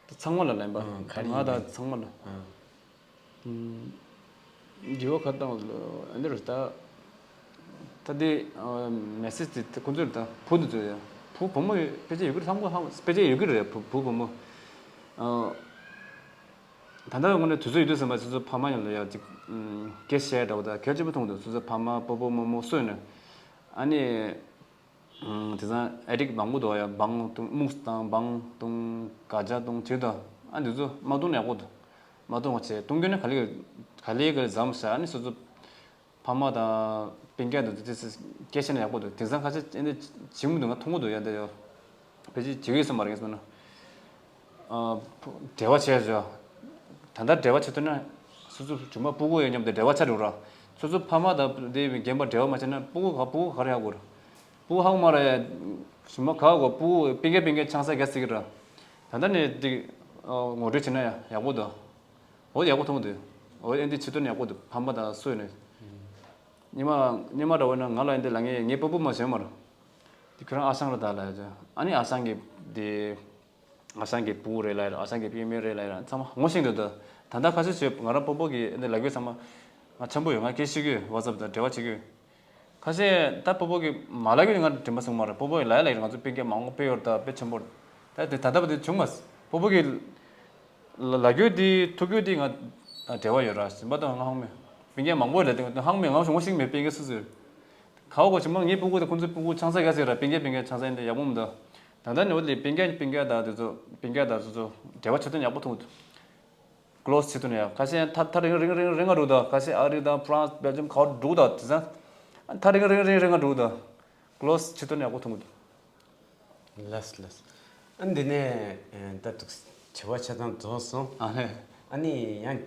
ད་ཚང་མ་ལ་ལན་པ། ཨང་ག་རེ་ང་ཡིན་ད་ཚང་མ་ལ། ཨང་། འགྱུར་བ་ག་བཏང་ལ་ཨ་འདི་རུ་ད། ད་དེ་message དེ་ཁོ་ཚོར་ད་བུ་དེ་ཚོ་ཡ་བུ་བུ་མོ་ཕལ་ཆེར་ཡོད་ཀྱི་རེད། ཚང་མ་ཕལ་ཆེར་ཡོད་ཀྱི་རེད། བུ་བུ་བུ་མོ། ད་ལྟ་དངོས་གནས་དུས་ཚོད་ཡོད་དུས་ཙམ་པ་སོ་སོ་ཕ་མ་ཡོངས་ལ་ཡ་ཅིག་སྐད་བཤད་འདྲ་བོ་ད་གལ་ཆེན་པོ་མཐོང་འདུག་སོ་སོ་ཕ་མ་སྤོ་བོ་རྨོ་མོ་སུ་ཡིན་ན་ཨ་ནི། དེང་སང་ཨེ་ཌིག་མང་པོ་འདུག་ཡ། སྦང་བཏུང་སྨུག་བཏང་སྦང་བཏུང་ག་ཇ་བཏུང་བྱེད་དོ། ཨ་འདི་ཚོ་མ་བཏུང་ན་ཡག་པོ་འདུག་མ་བཏུང་བ་བྱས་བཏུང་རྒྱུ་ན་ག་ལེ་ག་ལེ་ག་ལེ་མཚམས་བཞག་ཨ་ནི་སོ་སོ་ཕ་མ་དང་སྤུན་ཀྱག་དང་དེ་ཚོ་སྐད་ཆ་ན་ཡག་པོ་འདུག་དེང་སང་ཁ་ཤས་ཨེ་འདི་བྱེད་མི་འདུག་ང་མཐོང་གི་འདུག་ཡ། འདི་ཡོ་ཕལ་ཆེར་བྱེད་ཀྱི་ཡོད་ས་མ་རེད་ངས་བསམ་ན། འབྲེལ་བ་བྱས་བྱས། ད་ལྟ་འབྲེལ་བ་བྱེད་ཐུབ་ན། སོ་སོ་ཆུང་མ་སྤུ་གུ་ཡོད་མཉམ་དུ་འབྲེལ་བ་ཆགས་འགྲོ་ར། སོ་སོ་ཕ་མ་དང་དེ་རྒན་པ་འབྲེལ་བ་མ་བྱས་ན་སྤུ་གུ་ག་སྤུ་གུ་ག་རེ་ཡག་གོ་ར། སྤུ་གུ་ཧ་གོ་མ་ར་ཡ། ཆུང་མ་ག་གོ་སྤུ་གུ་སྤུན་ཀྱག་སྤུན་ཀྱག་ཆང་ས་རྒྱག་སྲིད་ཀྱི་ར། ད་ལྟ་ནས་དེ་ངོ་སྤྲོད་བྱས་ན་ཡ་ཡག་པོ་འདུག་འོ་ཡག་པོ་མཐོང་འདུག་འོ་ཨེ་འདི་བྱེད་ཐུབ་ན་ཡག་པོ་འདུག་ཕ་མ་དང་སུ་ཡོད་ནས། སྙེ་མ་སྙེ་མ་འདྲ་བོ་ན་ང་ལ་ཨེ་འདི་ལ་ངས་ངའི་སྤོ་སྤོ་མ་བྱས་མ་ར། དེ་ཁྱོད་རང་ཨ་ཞང་ར་ད་ལ་ཡ། ཨ་ནི་ཨ་ཞང་གི་དེ། ཨ་ཞང་གི་བུ་རེད་ལ་ཡ། ཨ་ཞང་གི་པི་མེ་རེད་ལ་ཡ། ཚང་མ་ངོ་ཤེས་འདུག་ད་ད་ལྟ་ཁ་ཤས་ཤིག་ང་རང་སྤོ་སྤོ་གི་འདི་ལབ་ཡོད་ཚང་མ། ང་འཆམ་པོ་ཡོད། ང་སྐད་ཤེས་ཀྱི་ཡོད། WhatsApp་དང་འབྲེལ་བ་བྱེད་ཀྱི་ཡོད། ཁ་ཤས་ད་སྤོ་སྤོ་གི་མ་ལབ་ཀྱི་ང་དྲན་པ་སོང་མ་རེད། སྤོ་སྤོ་ཡི་ལབ་ཡ་ལབ་ཡོད། ང་ཚོ་སྤུན་ཀྱག་མང་པོ་དཔེ་ཡོད་རེད་ད་དཔེ་ཆེན་པོ་རེད། ད་དེ་ད་ལྟ་བར་དུ་བྱུང་མ་སོང་། སྤོ་སྤོ་གི་ལ་ལབ་ཡོད་དེ་ཐུག་ཡོད་དེ་ང་འབྲེལ་བ་ཡོད་ར། གཞན་པ་དང་ང་ཧང་མེད། སྤུན་ཀྱག་མང་པོ་ལབ་དེ་ཧང་མེད། ང་ངོ་ཤེས་མེད། སྤུན་ཀྱག་སུ་སུ་ཡོད། ག་བ་གོ་ཆུང་མ་ངའི་སྤུ་གུ་དང་ཁོང་ཚོའི་སྤུ་གུ་ཆང་ས་ག་ཟེར་ར། སྤུན་ཀྱག་སྤུན་ཀྱག་ཆང་ས་ཡིན་ཏེ་ཡག་པོ་མི་འདུག་ད་ལྟ་ནི་འོ་ལེ་སྤུན་ཀྱག་སྤུན་ཀྱག་དང་དེ་ཚོ་སྤུན་ཀྱག་དང་སོ་སོ་འབྲེལ་བ་བྱེད་སྟངས་ཡག་པོ་མཐོང་འདུག་ཀློ་སི་བྱེད་སྟངས་ཡག་ཁ་ཤས་ཐ་ཐ་རིང་རིང་རིང་རིང་ང་འགྲོ་ད། ཁ་ཤས་ཨ་རི་དང་ཕ་རན་སི་སྦེལ་ཇམ་ག་བ་འགྲོ་ད། དེ་ཚང་ཐ་རིང་རིང་རིང་རིང་ང་འགྲོ་ད། ཀློ་སི་བྱེད་སྟངས་ཡག་པོ་མཐོང་འདུག་ལགས་ལགས། ཨ་འདི་ནས་ད་དུ་དྲི་བ་ཆ་ཚང་རྫོགས་སོང་། ཨ་ལེ། ཨ་ནི་ཡང་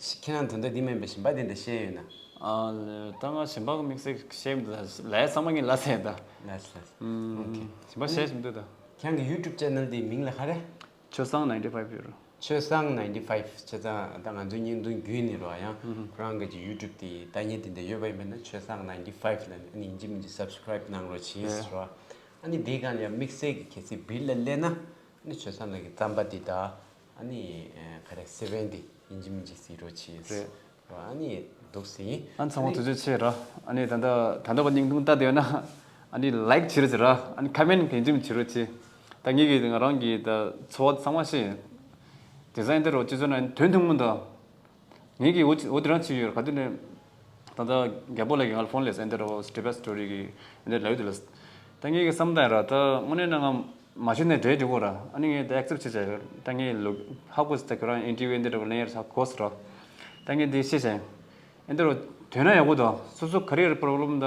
ཁྱེད་རང་ད་ལྟ་འདི་མིན་པའི་གཞན་པ་དེ་འདྲ་བཤད་ཡོད་ན། ཨ་ལེ། ད་ང་གཞན་པ་གི་དམིགས་བསལ་བཤད་མི་འདུག་ད་ལས་ཚང་མ་ངས་ལ་ཟེར་ད། ལགས་ལགས། ཨོ་ཁེ། གཞན་པ་བཤད་མི་འདུག་ད། ཁྱེད་རང་གི་YouTube channel་དེའི་མིང་ལ་ག་རེ། ཆོས་བཟང་ninety five་ཡོད་རེད། ཆོས་བཟང་ninety five་ཆོས་བཟང་ད་ང་ཚོའི་བརྙན་ཐུང་བརྒྱུད་ནས་རོ་ཡང་ཁོ་རང་གི་YouTube་དེ་ལྟ་མཁན་དེ་འདྲ་ཡོད་པ་ཡིན་པ་ན་ཆོས་བཟང་ninety five་ལ་ནི་ཨ་ནི་ཡིན་གཅིག་མིན་གཅིག་subscribe་གནང་རོགས་བྱེད་རོ། ཨ་ནི་དེའི་སྒང་ལ་ཡང་དམིགས་བསལ་གྱི་གལ་སྲིད་བིར་ལ་སླེབས་ན། ཨ་ནི་ཆོས་བཟང་ལགས་ཀྱི་རྩམ་པ་འདི་དང་། ཨ་ནི་ག་རེ་སེ་བན་འདི་ཡིན་གཅིག་མིན་གཅིག་གཟིགས་རོགས་བྱེད། རེད། ཨ་ནི་འདུག་སེ་ཡིན། ཨ་ཚང་མ་ཐུགས་རྗེ་ཆེ་ར། ཨ་ནི་ད་ལྟ་ད་ལྟ་བར་བརྙན་ཐུང་ལྟ་བསྡད་ཡོད་ན། ཨ་ནི་like་བྱེད་རོགས་བྱེད་ར། ཨ་ནི་comment་ཡིན་གཅིག་མིན་གཅིག་བྱེད་རོགས་བྱེད། ད་ངེད་ཀྱི་ང་རང་གི་ད་འཚོ་བ་ཚང་མ་ཤེས། དེང་སང་འདི་རུ་སྤྱི་ཚོགས་ནང་དོན་ཐུང་མོ་འདུག་ངེད་ཀྱིས་འོ་འོ་དེ་རང་བྱེད་ཀྱི་ཡོད་རེད། ག་དུས་ནས་ད་ལྟ་རྒྱལ་པོ་ལགས་ཀྱིས་ང་ལ་ཕོན་སླེབས་ཟེར། འདི་རུ་Tibet Story་གི་འདི་ལབ་ཡོད་དེ་ལ། ད་ངེད་ཀྱི་བསམ་སྟངས་ར་ད་དངོས་གནས་ན་ང་མ་ཞུས་ནས་འདྲེ་འགྲོ་གོ་ར། ཨ་ནི་ངས་ད་accept་བྱེད་བྱས་ད་ངས་ལོ་ཧ་གོ་ཟེར། ད་ཁྱོད་རང་interview་འདི་རུ་ལེན་ཡར་ཧ་གོ་ཟེར་ར། ད་ངས་འདི་ཤེས་བྱས། འདི་རུ་དོན་ན་ཡག་པོ་འདུག་སོ་སོ་career problem་ད་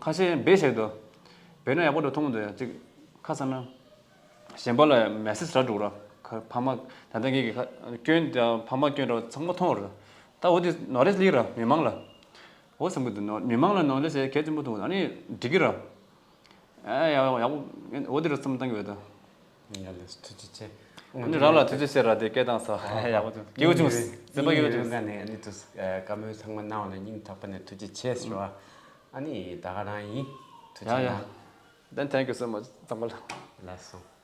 ཁ་ཤས་འབད་བྱས་འདུག་འབད་ན་ཡག་པོ་འདུག་མཐོང་གི་འདུག་ཡ། ཅིག་ཁ་སང་ན། གཞན་པ་ལ་message་རག་འགྲོ་ར། ཁ་ཕ་མ་ད་ལྟ་ངེད་ཀྱི་ཁ་སྐྱོན་དང་ཕ་མ་སྐྱོན་ར་ཚང་མ་མཐོང་ར། ད་འོ་དེ་knowledge་ལེགས་ར་མི་མང་ལ། འོ་བསམ་གྱི་འདུག་ནོ། མི་མང་ལ་ནོ་ལེ་ཟེར་གལ་ཆེན་པོ་འདུག་ཨ་ནི་འགྲིག་གི་ར། ཨ་ཡག་ཡག་པོ་འོ་དེ་ར་བསམ་བཏང་གི་ཡོད་ད། ཡ་ལགས་སོ། ཐུགས་རྗེ་ཆེ། ཨ་ནི་རང་ལ་ཐུགས་རྗེ་ཆེ་ར་དེ་སྐད་བཏང་ས་ཡག་པོ་འདུག་སྐྱིད་པོ་བྱུང་། སེམས་པ་སྐྱིད་པོ་བྱུང་། ཨ་ནི་དུ་བཀའ་མོལ་ཚང་མ་གནང་བ་ལ་སྙིང་ཐག་པ་ནས་ཐུགས་རྗེ་ཆེ་ཟེར་བ། ཨ་ནི་ད་ག་རང་ཡིན། ཐུགས་རྗེ་ཆེ། ཡ་ཡ། Then thank you so much. ཚང་མ་ལ། ལགས་སོ།